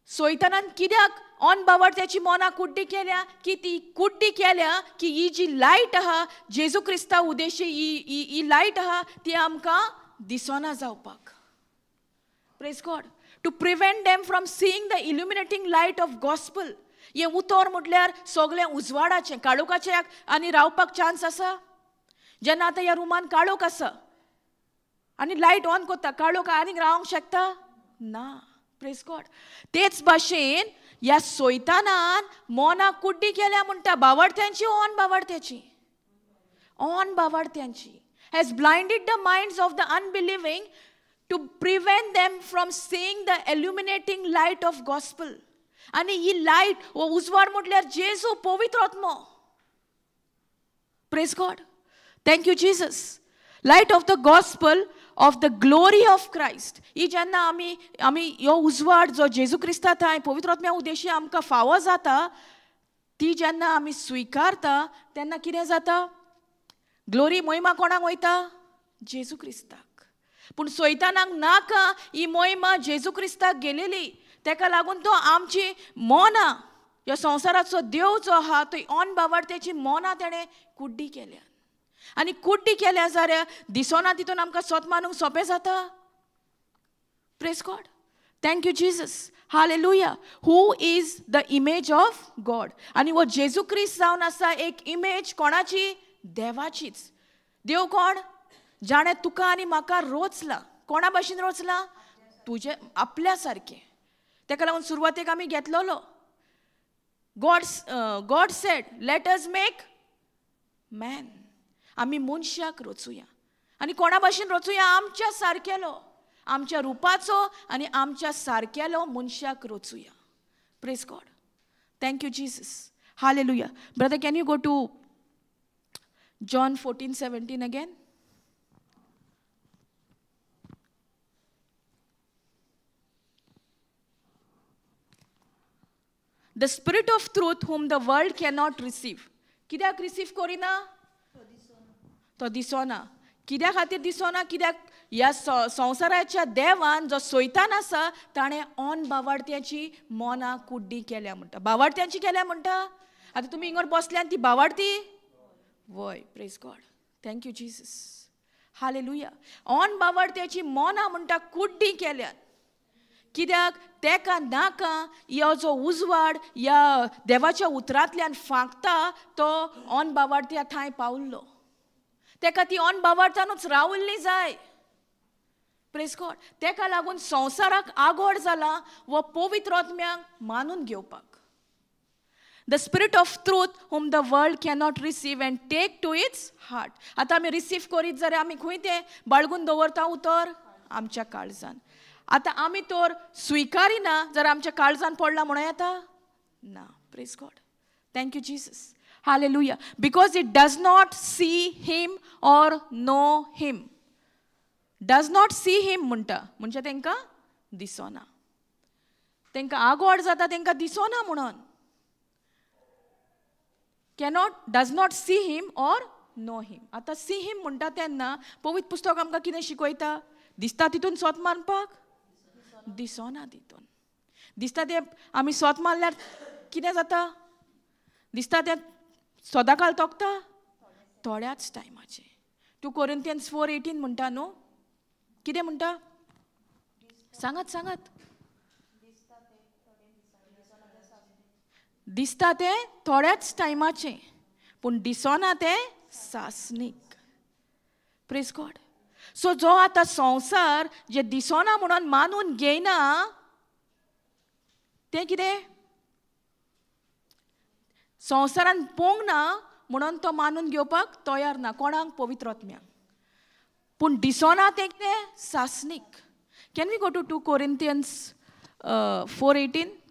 सोयतानान कित्याक ऑन बावडत्याची मोना कुड्डी केल्या की ती कुड्डी केल्या की ही जी लायट आहा जेजू क्रिस्ता उदेशी ही ही लायट आहा ती आमकां दिसना जावपाक. Praise God. To prevent them from seeing the illuminating light of gospel. हें उतर म्हटल्यार सगळें उजवाडाचें, काळोखाचें आनी रावपाक चान्स आसा. जेन्ना आतां ह्या रुमान काळोख आसा आनी लायट ऑन करता, काळोख आनीक रावंक शकता ना. Praise God. तेच भाशेन ह्या सोयतानान मोना कुड्डी केल्या म्हणटा बावडत्यांची, ऑन बावडत्याची, ऑन बावडत्यांची. Has blinded the minds of the unbelieving to prevent them from seeing the illuminating light of gospel. आनी ही लायट हो उजवाड म्हटल्यार जेजू पवित्र आत्मो. Praise God. Thank you Jesus. Light of the gospel of the glory of Christ. ही जेन्ना आमी आमी ह्यो उजवाड जो जेजू क्रिस्ता थंय पवित्र आत्म्या उद्देशी आमकां फावो जाता ती जेन्ना आमी स्विकारता तेन्ना कितें जाता? ग्लोरी मोहिमा कोणाक वयता? जेजू क्रिस्ताक. पूण सोयतानाक नाका ही मोहिमा जेजू क्रिस्ताक गेलेली. तेका लागून तो आमची मोना ह्या संवसाराचो देव जो आहा तो ऑन बावडत्याची मोना तेणें कुड्डी केल्या. आनी कुड्डी केल्या जाल्यार दिसना तितून आमकां सोत मानूंक सोंपें जाता. Praise God. Thank you Jesus. Hallelujah. Who is the image of God. आनी हो जेजू क्रिस्त जावन आसा एक इमेज कोणाची? देवाचीच. देव कोण? जाणें तुका आनी म्हाका रोचला. कोणा भाशेन रोचला? तुजे आपल्या सारकें. तेका लागून सुरवातेक आमी घेतलोलो God said let us make man. आमी मनशाक रोचुया. आनी कोणा भाशेन रोचुया? आमच्या सारकेलो, आमच्या रुपाचो आनी आमच्या सारकेलो मनशाक रोचुया. Praise God. Thank you Jesus. Hallelujah. Brother, can you go to John 14:17 again? The spirit of truth whom the world cannot receive. कित्याक रिसीव करिना? तो दिसना. कित्या खातीर दिसना? कित्याक ह्या संवसाराच्या देवान जो सोयतान आसा ताणें ऑन बावडत्याची मोना कुड्डी केल्या म्हणटा. बावडत्यांची केल्या म्हणटा. आतां तुमी हिंगर बसल्यान ती बावडती? वय. Praise God. Thank you Jesus. Hallelujah. On बावडत्याची मोना म्हणटा कुड्डी केल्यात. कित्याक? तेका नाका ह्यो जो उजवाड ह्या देवाच्या उतरांतल्यान फांकता तो ऑन बावडत्या थंय पावल्लो. तेका ती ऑन बावडतानूच रावल्ली जाय. Praise God. तेका लागून संवसाराक आगोड जाला वो पवित्र आत्म्यांक मानून घेवपाक. The spirit of truth whom the world cannot receive and take to its heart. आतां आमी रिसीव करीत जाल्यार आमी खंय तें बाळगून दवरता उतर? आमच्या काळजान. आतां आमी तर स्विकारिना जर आमच्या काळजान पडला म्हणूं येता ना. Praise God. Thank you Jesus. Hallelujah. Because it does not see him or know him. Does not see him म्हणटा म्हणजे तांकां दिसना. तांकां आगोड जाता तांकां दिसना म्हणून. Cannot, does not see him or know him. आतां सी हिम म्हणटा तेन्ना पवित्र पुस्तक आमकां कितें शिकयता? दिसता तितून सोत मानपाक? दिसना तितून. दिसता तें आमी सोत मारल्यार कितें जाता? दिसता तें सदांकाल तोखता? थोड्याच टायमाचें. 2 Corinthians 4:18 म्हणटा न्हू? कितें म्हणटा? सांगात सांगात. दिसता तें थोड्याच टायमाचें पूण दिसना तें सासणीक. Praise God. सो जो आतां संवसार जे दिसना म्हणून मानून घेयना तें कितें? संवसारान पोंग ना म्हणून तो मानून घेवपाक तयार ना. कोणाक? पवित्र आत्म्याक. पूण दिसना तें कितें? सासणीक. Can we go to 2 Corinthians 4:18?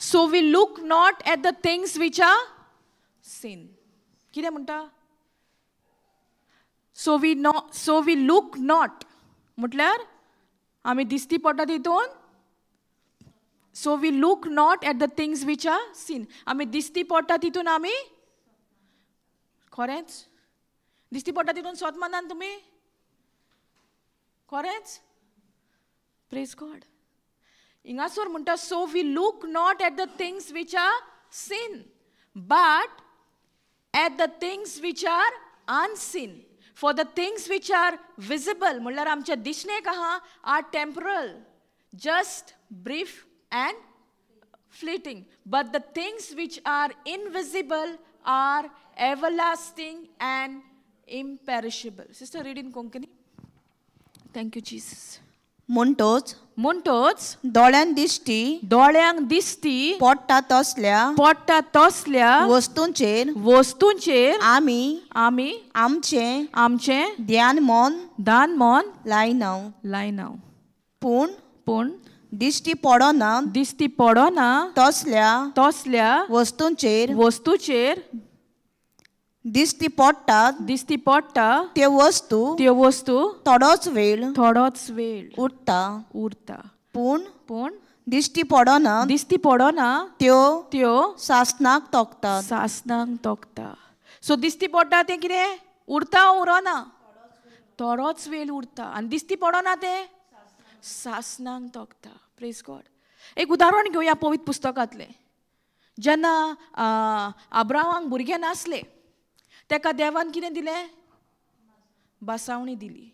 So we look not at the things which are seen. कितें म्हणटा? So we look not म्हटल्यार आमी दिसती पडटा तितून. So we look not at the things which are seen. आमी दिसती पडटा तितून आमी खरेंच दिश्टी पडटा तितून सोत माननात तुमी? खरेंच? Praise God. हिंगासर म्हणटा, so we look not at the things which are seen but at the things which are unseen. For the things which are visible, म्हणल्यार आमच्या दिसणेक आहा, are temporal, just brief and fleeting, but the things which are invisible are everlasting and imperishable. Sister, read in Konkani. Thank you, Jesus. म्हणटोच म्हणटोच दोळ्यांक दिश्टी, दोळ्यांक दिश्टी पडटा तसल्या, पडटा तसल्या वस्तूंचेर, वस्तूंचेर आमी, आमी आमचें, आमचें ध्यान मन, ध्यान मन लायना, लायना. पूण, पूण दिश्टी पडना, दिश्टी पडना तसल्या, तसल्या वस्तूंचेर, वस्तूचेर दिश्टी पडटात, दिश्टी पडटा त्यो वस्तू, त्यो वस्तू थोडोच वेळ, थोडोच वेळ उरता, उरता. पूण, पूण दिश्टी पडना, दिश्टी पडना त्यो, त्यो सासणाक तोखतात, सासणाक तोखता. सो दिश्टी पडटा तें कितें उरता उरना? थोडोच वेळ उरता. आनी दिश्टी पडना तें सासणाक तोखता. Praise God. एक उदाहरण घेवया पवित्र पुस्तकांतलें. जेन्ना अब्राहमाक भुरगें नासलें, तेका देवान कितें दिलें? बासावणी दिली.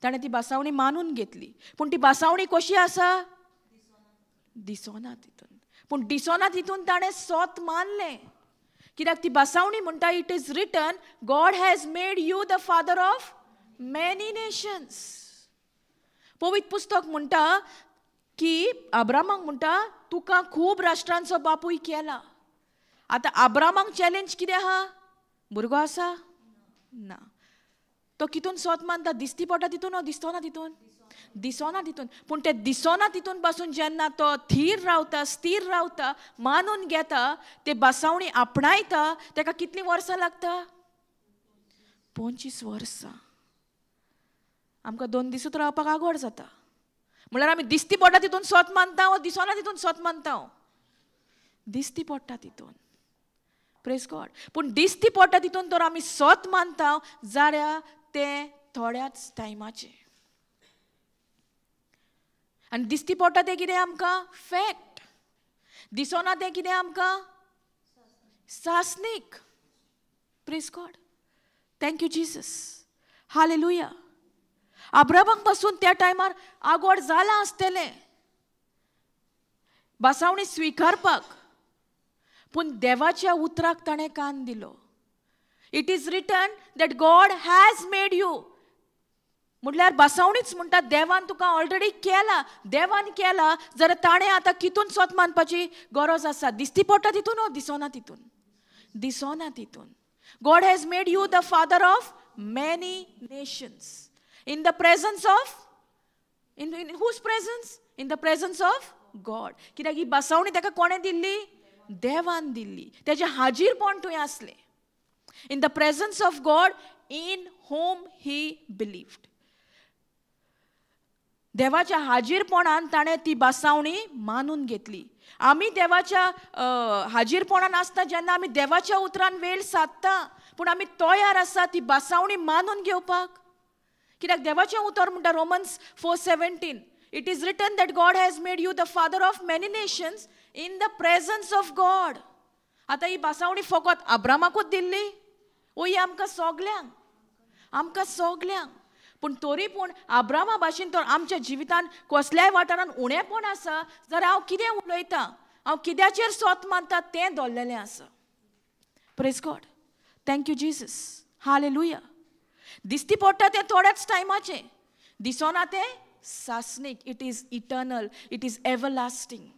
ताणें ती बासावणी मानून घेतली. पूण ती बासावणी कशी आसा? दिसना तितून. पूण दिसना तितून ताणें सोत मानलें. कित्याक ती बासावणी म्हणटा, it is written, God has made you the father of many nations. पवित्र पुस्तक म्हणटा की अब्राहमाक म्हणटा, तुका खूब राष्ट्रांचो बापूय केला. आतां अब्राहमाक चॅलेंज कितें आहा? भुरगो आसा ना, तो कितून सोत मानता? दिश्टी पडटा तितून ओ दिसना तितून? दिसना तितून. पूण ते दिसना तितून पासून जेन्ना तो थीर रावता, स्थीर रावता, मानून घेता, ते बासावणी आपणायता, तेका कितलीं वर्सां लागता? 25 वर्सां. आमकां 2 दिसूच रावपाक आगोड जाता. म्हणल्यार आमी दिश्टी पडटा तितून सोत मानता ओ दिसना तितून सोत मानता? दिश्टी पडटा तितून. Praise God. पूण दिश्टी पडटा तितून तर आमी सोत मानता जाल्यार तें थोड्याच टायमाचें. आनी दिश्टी पडटा तें कितें आमकां? फॅक्ट. दिसना तें कितें आमकां? सासणीक. Praise God. Thank you Jesus. Hallelujah. अब्राहमाक पासून त्या टायमार आगोड जालां आसतलें बासावणी स्विकारपाक, पूण देवाच्या उतराक ताणें कान दिलो. It is written that God has made you. म्हटल्यार बासावणीच म्हणटा देवान तुका ऑलरेडी केला, देवान केला जाल्यार ताणें आतां कितून सोत मानपाची गरज आसा? दिश्टी पडटा तितून ओ दिसना तितून? दिसना तितून. God has made you the father of many nations. In the presence of, in whose presence? In the presence of God. कित्याक ही बासावणी ताका कोणें दिल्ली? देवान दिल्ली. तेजें हाजीरपण थंय आसलें. In the presence of God in whom he believed. देवाच्या हाजीरपणान ताणें ती बासावणी मानून घेतली. आमी देवाच्या हाजीरपणान आसता जेन्ना आमी देवाच्या उतरान वेळ सादता, पूण आमी तयार आसा ती बासावणी मानून घेवपाक. कित्याक देवाचें उतर म्हणटा Romans 4:17, it is written that God has made you the father of many nations in the presence of God. आतां ही बासावणी फकत अब्राहमाकूच दिल्ली ओ ही आमकां सगल्यांक, आमकां सगल्यांक. पूण तरी पूण अब्राहमा भाशेन तर आमच्या जिवितान कसल्याय वाठारान उणेपण आसा जाल्यार हांव कितें उलयतां, हांव कित्याचेर सोत मानता तें दवरलेलें आसा. Praise God. Thank you Jesus. Hallelujah. दिश्टी पडटा तें थोड्याच टायमाचें, दिसना तें सासणीक. It is eternal, it is everlasting.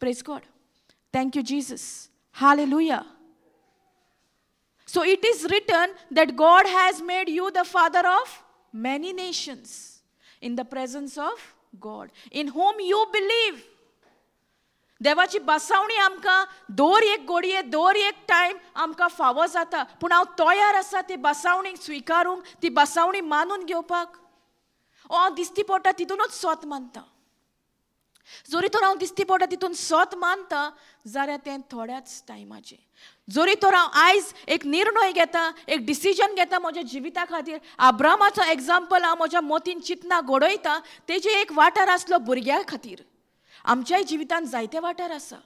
Praise God. Thank you Jesus. Hallelujah. So it is written that God has made you the father of many nations in the presence of God in whom you believe. देवाची बासावणी आमकां दर एक घडये, दर एक time आमकां फावो जाता, पूण हांव तयार आसा ती बासावणी स्विकारूंक, ती बासावणी मानून घेवपाक. ओ हांव दिश्टी पडटा तितूनच सोत मानता. जरी तर हांव दिश्टी पडटा तितून सत मानता जाल्यार तें थोड्याच टायमाचें. जरी तर हांव आयज एक निर्णय घेता, एक डिसिजन घेता म्हज्या जिविता खातीर, आब्रामाचो एग्जाम्पल हांव म्हज्या मतीन चिंतना घडयता, तेजे एक वाठार आसलो भुरग्यां खातीर. आमच्याय जिवितांत जायते वाठार आसा.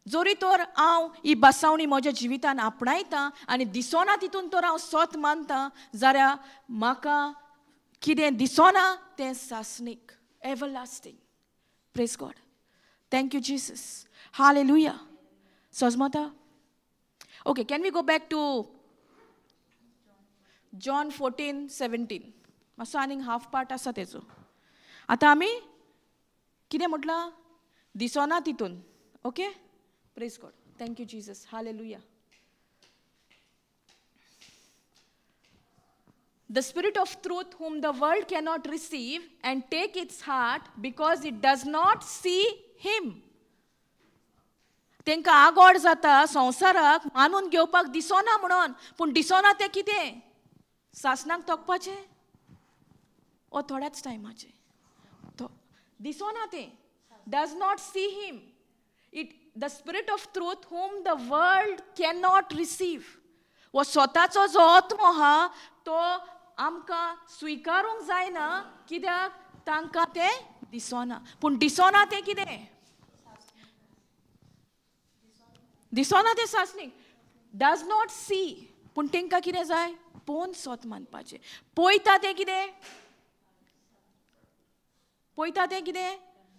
जरी तर हांव ही बसावणी म्हज्या जिवितान आपणायता आनी दिसोना तितून तर हांव सत मानता जाल्यार म्हाका कितें दिसोना तें सासणीक, everlasting. Praise God. Thank you Jesus. Hallelujah. सजमता? Okay, can we go back to John 14:17? मातसो आनीक हाफ पार्ट आसा तेजो. आतां आमी कितें म्हटलां? दिसोना तितून. Okay, praise God. Thank you Jesus. Hallelujah. The Spirit of truth whom the world cannot receive and take its heart because it does not see him. तेंका आगोड जाता संवसाराक मानून घेवपाक दिसोना म्हणून, पूण दिसोना तें कितें? सासणाक तोकपाचें ओ थोड्याच टायमाचें दिसोना तें. Does not see him. It the Spirit of truth whom the world cannot receive. वो स्वताचो जो आत्मो आहा तो आमकां स्विकारूंक जायना, कित्याक तांकां तें दिसोना. पूण दिसोना तें कितें? दिसोना तें सासणीक. Does not C. पूण तांकां कितें जाय? पळोवन सोत मानपाचें. पळयता तें कितें? पळयता तें कितें?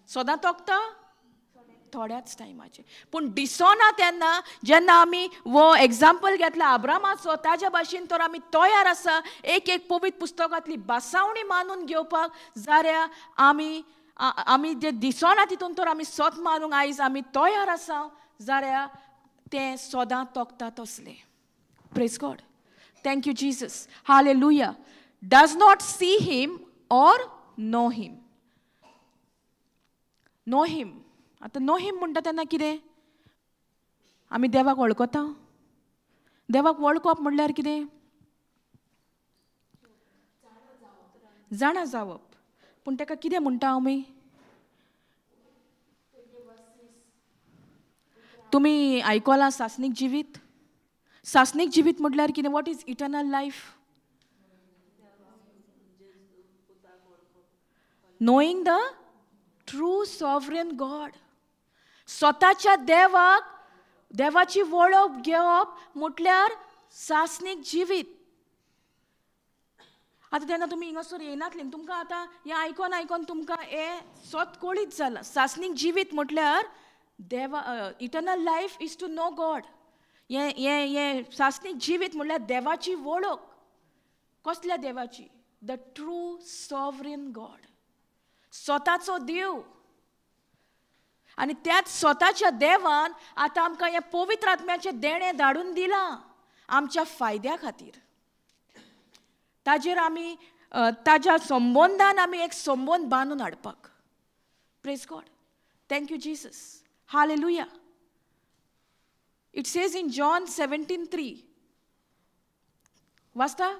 सदां तोकता थोड्याच टायमाचें. पूण दिसोना तेन्ना जेन्ना आमी वो एग्जाम्पल घेतला आब्रामाचो, ताज्या भाशेन तर आमी तयार आसा एक एक पवित्र पुस्तकांतली बसावणी मानून घेवपाक, जाल्यार आमी आमी जे दिसोना तितून तर आमी सत मानूंक आयज आमी तयार आसा, जाल्यार तें सदां तोकता तसलें. Praise God. Thank you Jesus. Hallelujah. Does not see him or know him. Know him. आतां नो हिम म्हणटा तेन्ना कितें? आमी देवाक वळखता. देवाक वळखप म्हणल्यार कितें? जाणा जावप. पूण ताका कितें म्हणटा आमी? तुमी आयकलां सासणीक जिवीत? सासणीक जिवीत म्हटल्यार कितें? What is eternal life? Knowing the true sovereign God. स्वताच्या देवाक, देवाची वळख घेवप म्हटल्यार सासणीक जिवीत. आतां तेन्ना तुमी हिंगासर येनातली, तुमकां आतां हें आयकोन आयकोन तुमकां हें सत कळीत जालां. सासणीक जिवीत म्हटल्यार देवा, eternal life is to know God. हें हें हें सासणीक जिवीत म्हटल्यार देवाची वळख. कसल्या देवाची? The true sovereign God, स्वताचो देव. आनी त्याच स्वताच्या देवान आतां आमकां हें पवित्र आत्म्याचें देणें धाडून दिलां आमच्या फायद्या खातीर. ताजेर आमी ताज्या संबंदान आमी एक संबंद बांदून हाडपाक. Praise God. Thank you Jesus. Hallelujah. It says in John 17:3. वाचता?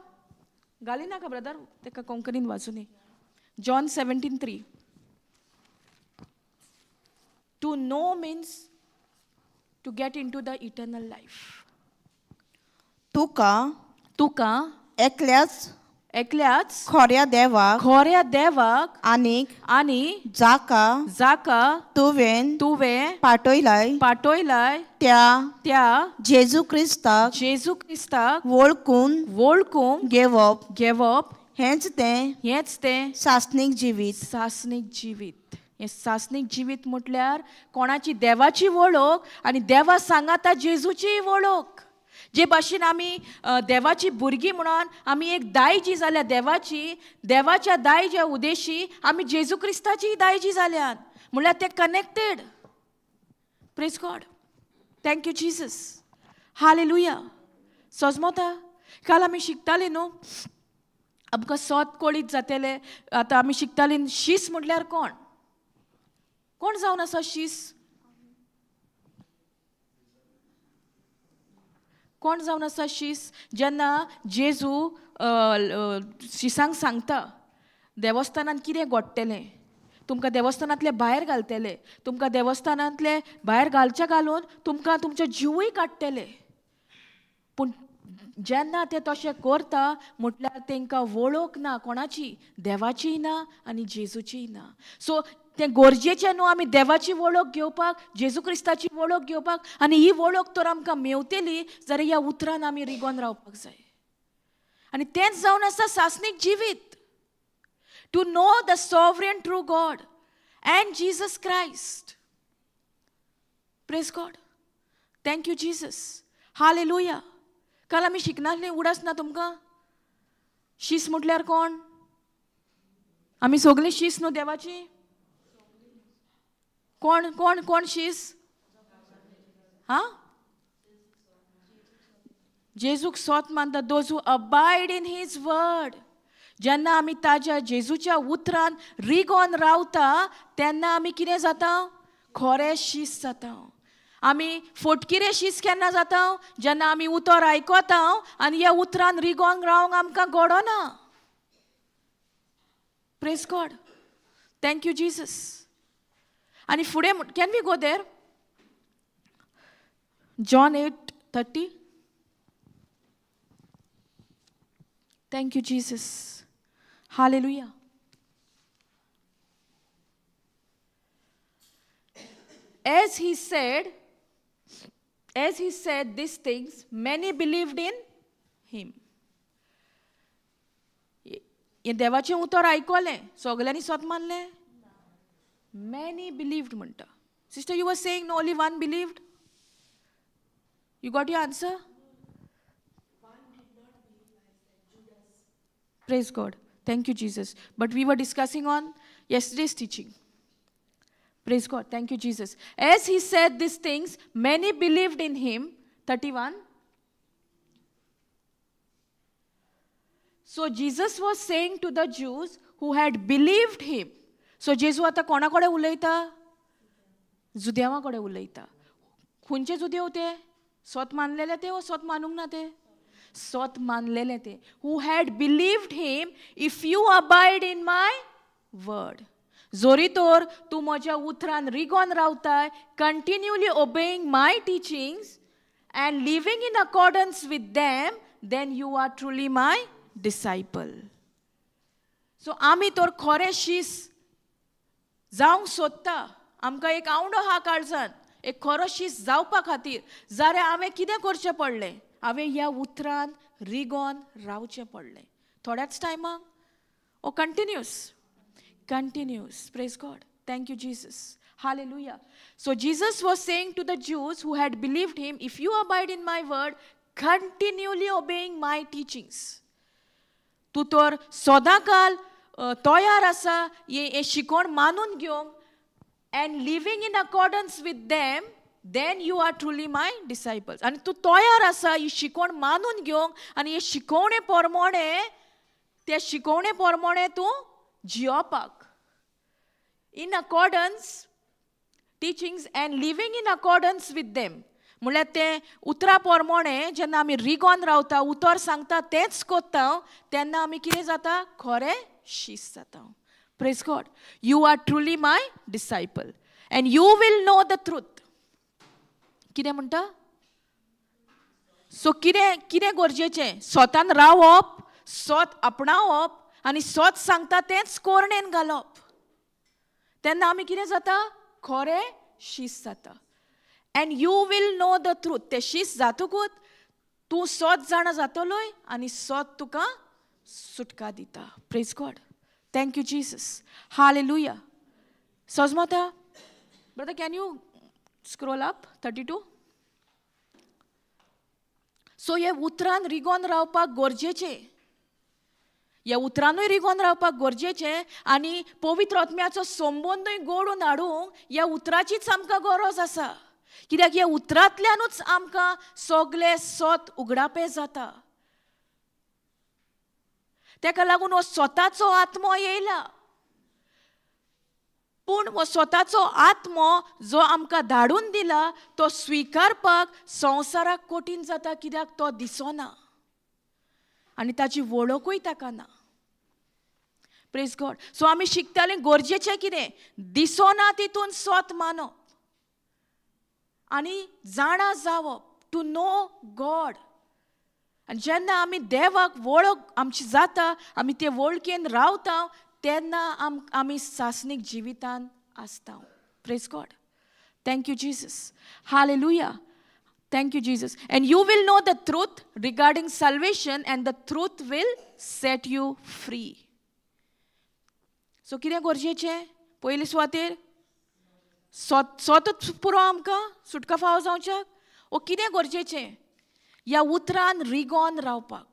घाली नाका ब्रदर, ताका कोंकणीन वाचूं. John 17:3. To know means to get into the eternal life. तुका तुका एकल्याच एकल्याच खऱ्या देवाक खऱ्या देवाक आनीक आनी जाका जाका तुवें तुवें पाठयलाय पाठयलाय त्या त्या जेजू क्रिस्ताक जेजू क्रिस्ताक वळखून वळखून घेवप घेवप हेंच तें हेंच तें सासणीक जिवीत. सासणीक जिवीत. हें सासणीक जिवीत म्हटल्यार कोणाची? देवाची वळख आनी देवा सांगाता जेजूची वळख. जे भाशेन आमी देवाची भुरगीं म्हणून आमी एक दायजी जाल्या देवाची, देवाच्या दायज्या उदेशी आमी जेजू क्रिस्ताची दायजी जाल्यात, म्हणल्यार ते connected. Praise God. Thank you Jesus. Hallelujah. सजमता? काल आमी शिकतालीं न्हू, आमकां सोत कळीत जातलें. आतां आमी शिकतालीं शीस म्हटल्यार कोण? कोण जावन आसा शीस? कोण जावन आसा शीस? जेन्ना जेजू शिसांक सांगता देवस्थानान कितें घडटलें, तुमकां देवस्थानांतले भायर घालतले, तुमकां देवस्थानांतले भायर घालचे घालून तुमकां तुमचो जिवूय काडटले. पूण जेन्ना ते तशें करता म्हटल्यार तांकां वळख ना कोणाची, देवाचीय ना आनी जेजूचीय ना. सो तें गरजेचें न्हू आमी देवाची वळख घेवपाक, जेजू क्रिस्ताची वळख घेवपाक, आनी ही वळख तर आमकां मेवतली जाल्यार ह्या उतरान आमी रिगोन रावपाक जाय. आनी तेंच जावन आसा सासणीक जिवीत. To know the sovereign true God and Jesus Christ. Praise God. Thank you Jesus. Hallelujah. काल आमी शिकनासलीं, उडास ना तुमकां? शीस म्हटल्यार कोण? आमी सगळीं शीस न्हू देवाची. कोण कोण कोण शीस? हां, जेजूक सोत मानता, those who abide in his word. जेन्ना आमी ताज्या जेजूच्या उतरान रिगोन रावता तेन्ना आमी कितें जाता? खरें शीस जाता. आमी फोटकिरे शीस केन्ना जाता? जेन्ना आमी उतर आयकता आनी ह्या उतरान रिगोन रावंक आमकां घडना. Praise God. Thank you Jesus. आनी फुडें can we go there? John 8:30. Thank you Jesus. Hallelujah. As he said these things, many believed in him. हें देवाचें उतर आयकलें, सगल्यांनी सत मानलें? Many believed म्हणटा. Sister, you were saying no, only one believed? You got your answer? Praise God. Thank you, Jesus. But we were discussing on yesterday's teaching. Praise God. Thank you, Jesus. As he said these things, many believed in him. 31. So Jesus was saying to the Jews who had believed him. So जेजू आतां कोणा कडेन उलयता? जुदेवा कडेन उलयता. खंयचे जुदेव ते? सोत मानलेले ते वो सोत मानूंक ना ते? सोत मानलेले ते. Who had believed him, if you abide in my word. जोरी तर तूं म्हज्या उतरान रिगोन रावताय, continually obeying my teachings and living in accordance with them, then you are truly my disciple. So आमी तर खरें शीस जावंक सोदता, आमकां एक आवंडो आहा काळजान, एक खरो शीस जावपा खातीर, जाल्यार हांवें कितें करचें पडलें? हांवें ह्या उतरान रिगोन रावचें पडलें. थोड्याच टायमाक ओ continuous continuous. Praise God. Thank you Jesus. Hallelujah. So Jesus was saying to the Jews who had believed him, if you abide in my word, continually obeying my teachings. तूं तर सदांकाल तयार आसा हें शिकोवण मानून घेवंक, and living in accordance with them, then you are truly my disciples. आनी तूं तयार आसा ही शिकोवण मानून घेवंक आनी हे शिकोवणे प्रमाणे, त्या शिकोवणे प्रमाणे तूं जियोवपाक. In accordance teachings and living in accordance with them. म्हणल्यार तें उतरा प्रमाणे जेन्ना आमी रिगोन रावता, उतर सांगता तेंच करता, तेन्ना आमी कितें जाता? खरें शीस जाता. Praise God. You are truly my disciple and you will know the truth. कितें म्हणटा? सो कितें कितें गरजेचें? स्वतान रावप, स्वत आपणावप आनी स्वत सांगता तेंच कोरणेन घालप. तेन्ना आमी कितें जाता? खरें शीस जाता. And you will know the truth. तें शीस जातकूच तूं स्वत जाणा जातलोय आनी स्वत तुका सुटका दिता. Praise God. Thank you Jesus. Hallelujah. सजमता brother, can you scroll up 32? So हे उतरान रिगोन रावपाक गरजेचें, ह्या उतरानूय रिगोन रावपाक गरजेचें आनी पवित्र आत्म्याचो संबंदूय गोडून हाडूंक ह्या उतराचीच आमकां गरज आसा. कित्याक ह्या उतरांतल्यानूच आमकां सगलें सत उगडापें जाता. तेका लागून हो स्वताचो आत्मो येयला, पूण हो स्वताचो आत्मो जो आमकां धाडून दिला तो स्विकारपाक संवसाराक कठीण जाता, कित्याक तो दिसना आनी ताची वळखूय ताका ना. Praise God. सो आमी शिकतालीं गरजेचें कितें, दिसोना तितून स्वत मानप आनी जाणा जावप, टू नो गॉड. आनी जेन्ना आमी देवाक वळख आमची जाता, आमी ते वळखेन रावता, तेन्ना आमी सासणीक जिवितान आसता. Praise God. Thank you Jesus. Hallelujah. Thank you Jesus. And you will know the truth regarding salvation and the truth will set you free. So कितें गरजेचें? पयले सुवातेर स्वतच पुरो आमकां सुटका फावो जावच्याक, ओ कितें गरजेचें? ह्या उतरान रिगोन रावपाक,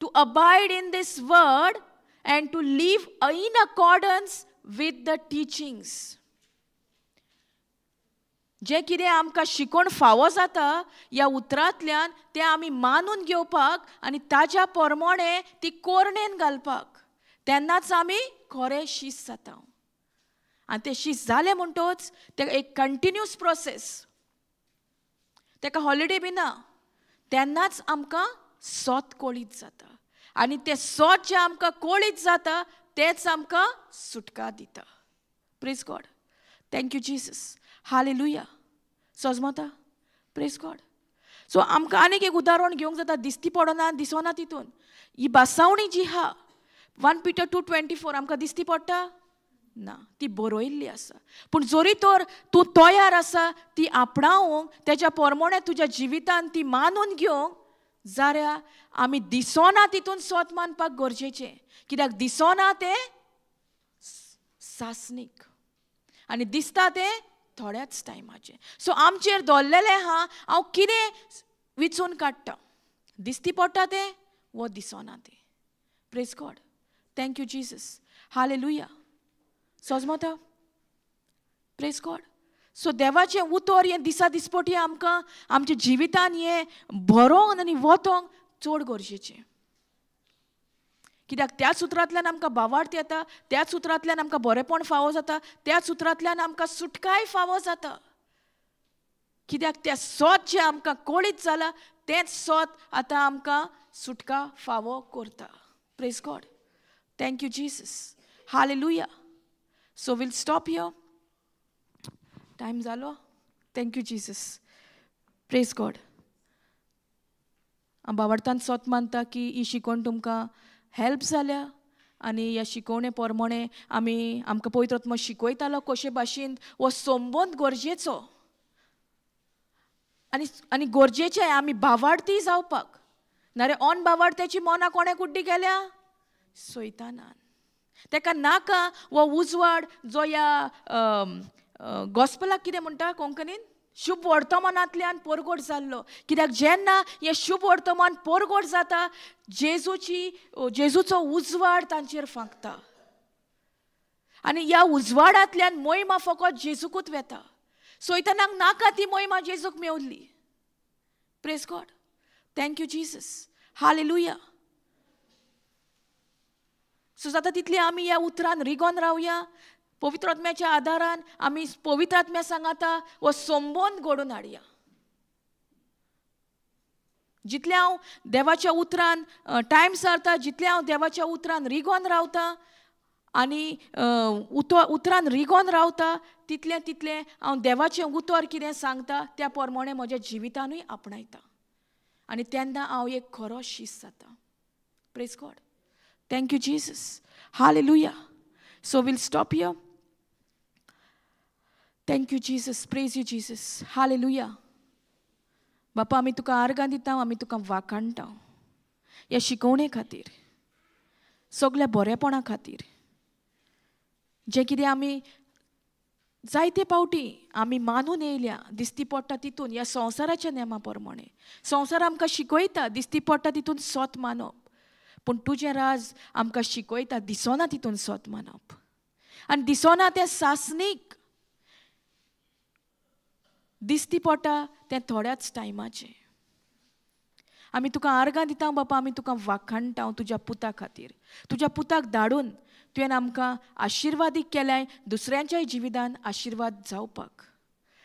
to abide in this word and to live in accordance with the teachings. जें कितें आमकां शिकोवण फावो जाता ह्या उतरांतल्यान तें आमी मानून घेवपाक आनी ताज्या प्रमाणे ती कोरणेन घालपाक, तेन्नाच आमी खरें शीस जाता. आनी तें शीस जालें म्हणटच तें एक कंटिन्यूस प्रोसेस, तेका हॉलिडे बी ना. तेन्नाच आमकां सोत कोळीत जाता आनी तें सोत जें आमकां कोळीत जाता तेंच आमकां सुटका दिता. Praise God. Thank you Jesus. Hallelujah. सजमता. Praise God. सो आमकां आनीक एक उदाहरण घेवंक जाता, दिसती पडना दिसना तितून ही बासावणी जी आहा 1 Peter 2:24 आमकां दिसती पडटा ना, ती बरयल्ली आसा. पूण जरी तर तूं तयार आसा ती आपणावंक, तेज्या प्रमाणे तुज्या जिवितान ती मानून घेवंक जाल्यार आमी दिसना तितून स्वत मानपाक गरजेचें. कित्याक दिसना तें सासणीक आनी दिसता तें थोड्याच टायमाचें. सो आमचेर दवरलेलें आहा हांव कितें विचून काडटा, दिसती पडटा तें वो दिसना तें. Praise God. Thank you Jesus. Hallelujah. सजमता. Praise God. सो देवाचें उतर हें दिसा दिसपटी आमकां आमच्या जिवितान हें बरोवन आनी वतोंक चड गरजेचें. कित्याक त्याच उतरांतल्यान आमकां भावार्थ येता, त्याच उतरांतल्यान आमकां बरेंपण फावो जाता, त्याच उतरांतल्यान आमकां सुटकाय फावो जाता. कित्याक त्या सोत जें आमकां कळीत जालां तेंच सोत आतां आमकां सुटका फावो करता. Praise God. Thank you Jesus. Hallelujah. So we'll stop here. Time जालो. Thank you Jesus. Praise God. हांव बावडतान सोत मानता की ही शिकवण तुमकां हेल्प जाल्या आनी ह्या शिकवणे प्रमाणे आमी आमकां पवित्र आत्मो शिकयतालो कशे भाशेन हो संबंद गरजेचो आनी आनी गरजेचें आमी भावार्थी जावपाक. नारे ऑन भावार्थ्याची मनां कोणें कुड्डी केल्या? सैतानान. तेका नाका हो उजवाड जो ह्या गॉस्पलाक कितें म्हणटा कोंकणीन, शुभ वर्तमानांतल्यान परगट जाल्लो. कित्याक जेन्ना हें शुभ वर्तमान परगट जाता, जेजूची जेजूचो उजवाड तांचेर फांकता आनी ह्या उजवाडांतल्यान मोहिमा फकत जेजूकूच वेता. सैतानाक नाका ती मोहिमा जेजूक मेवली. Praise God. Thank you Jesus. Hallelujah. So जाता तितली आमी ह्या उतरान रिगोन रावया. पवित्र आत्म्याच्या आदारान आमी पवित्र आत्म्या सांगाता हो संबंद घडोवन हाडया. जितलें हांव देवाच्या उतरान टायम सारता, जितलें हांव देवाच्या उतरान रिगोन रावता आनी उतरान रिगोन रावता, तितलें तितलें हांव देवाचें उतर कितें सांगता त्या प्रमाणे म्हज्या जिवितानूय आपणायता आनी तेन्ना हांव एक खरो शीस जाता. Praise God. Thank you Jesus. Hallelujah. So we'll stop here. Thank you Jesus. Praise you Jesus. Hallelujah. बापा आमी तुका आर्गां दिता, आमी तुका वाखाणटा ह्या शिकवणे खातीर, सगल्या बरेपणा खातीर, जें कितें आमी जायते पावटी आमी मानून येयल्या दिसती पडटा तितून ह्या संवसाराच्या नेमा प्रमाणे. संवसार आमकां शिकयता दिसती पडटा तितून सोत मानप, पूण तुजें राज आमकां शिकयता दिसना तितून सोत मानप आनी दिसना तें सासणीक, दिसती पडटा तें थोड्याच टायमाचें. आमी तुका आर्गां दिता बापा, आमी तुका वाखाणटा तुज्या पुता खातीर. तुज्या पुताक धाडून तुवें आमकां आशिर्वादीक केल्याय दुसऱ्यांच्याय जिवितान आशिर्वाद जावपाक.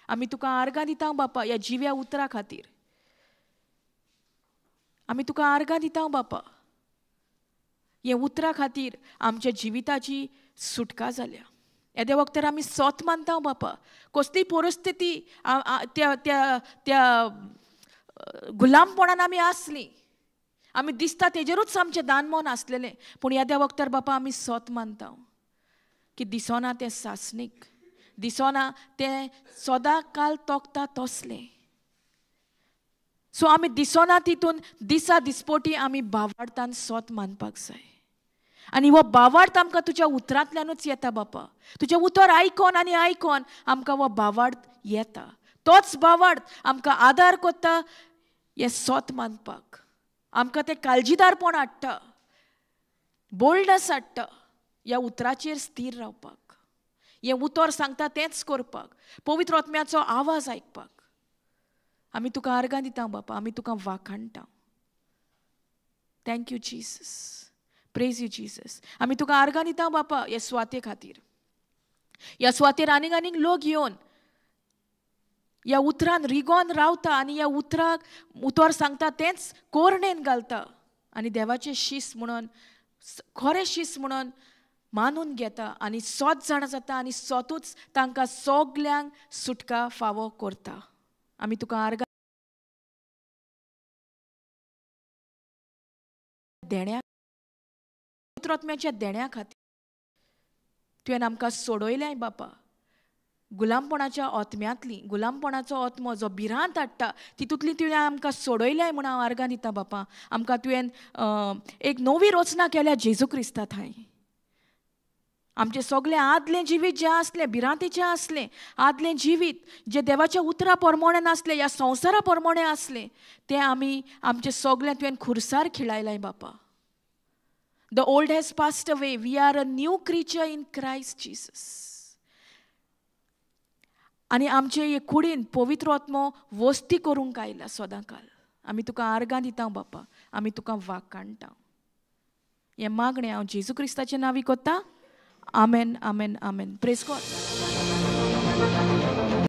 आमी तुका आर्गां दिता बापा ह्या जिव्या उतरा खातीर. आमी तुका आर्गां दिता बापा हे उतरा खातीर आमच्या जिविताची सुटका जाल्या. येद्या वखतार आमी सोत मानता बापा. कसली परिस्थिती त्या त्या त्या गुलामपणान आमी आसली, आमी दिसता तेजेरूच आमचें दानमोन आसलेलें, पूण येद्या वखतार बापा आमी सोत मानता की दिसोना तें सासणीक, दिसोना तें सदां काल तोखता तसलें. सो आमी दिसोना तितून दिसा दिसपोटी आमी बावार्थान सोत मानपाक जाय. आनी हो बावार्थ आमकां तुज्या उतरांतल्यानूच येता बापा. तुजें उतर आयकोन आनी आयकोन आमकां हो बावार्थ येता. तोच बावार्थ आमकां आदार करता हें सोत मानपाक. आमकां तें काळजीदारपण हाडटा, बोल्डनस हाडटा ह्या उतराचेर स्थीर रावपाक, हें उतर सांगता तेंच करपाक, पवित्र आत्म्याचो आवाज आयकपाक. आमी तुका आर्गां दिता बापा, आमी तुका वाखाणटा. Thank you Jesus, praise you Jesus. आमी तुका आर्गां दिता बापा ह्या सुवाते खातीर. ह्या सुवातेर आनीक आनीक लोक येवन ह्या उतरान रिगोन रावता आनी ह्या उतराक उतर सांगता तेंच कोरणेन घालता आनी देवाचें शीस म्हणून, खरें शीस म्हणून मानून घेता आनी सोत जाणा जाता आनी सोतूच तांकां सगल्यांक सुटका फावो करता. आमी तुका आर्गां देण्या पवित्र आत्म्याच्या देण्या खातीर तुवें आमकां सोडयलें बापा. गुलामपणाच्या आत्म्यांतली, गुलामपणाचो आत्मो जो भिरांत हाडटा तितूंतली तुवें आमकां सोडयलें म्हूण हांव आर्गां दिता बापा. आमकां तुवें एक नवी रचना केल्या जेजू क्रिस्ता थंय. आमचें सगळें आदलें जिवीत जें आसलें भिरांतेचें आसलें, आदलें जिवीत जें देवाच्या उतरा प्रमाणें नासलें, ह्या संवसारा प्रमाणें आसलें, तें आमी आमचें सगळें तुवें खुर्सार खिळायलें बापा. The old has passed away, we are a new creature in Christ Jesus. आनी आमचे हे कुडीन पवित्र आत्मो वस्ती करूंक आयला सदांकाल. आमी तुका आर्गां दिता बापा, आमी तुका वाखाणटा. हें मागणें हांव जेजू क्रिस्ताच्या नांवी करता. Amen, amen, amen. Praise God.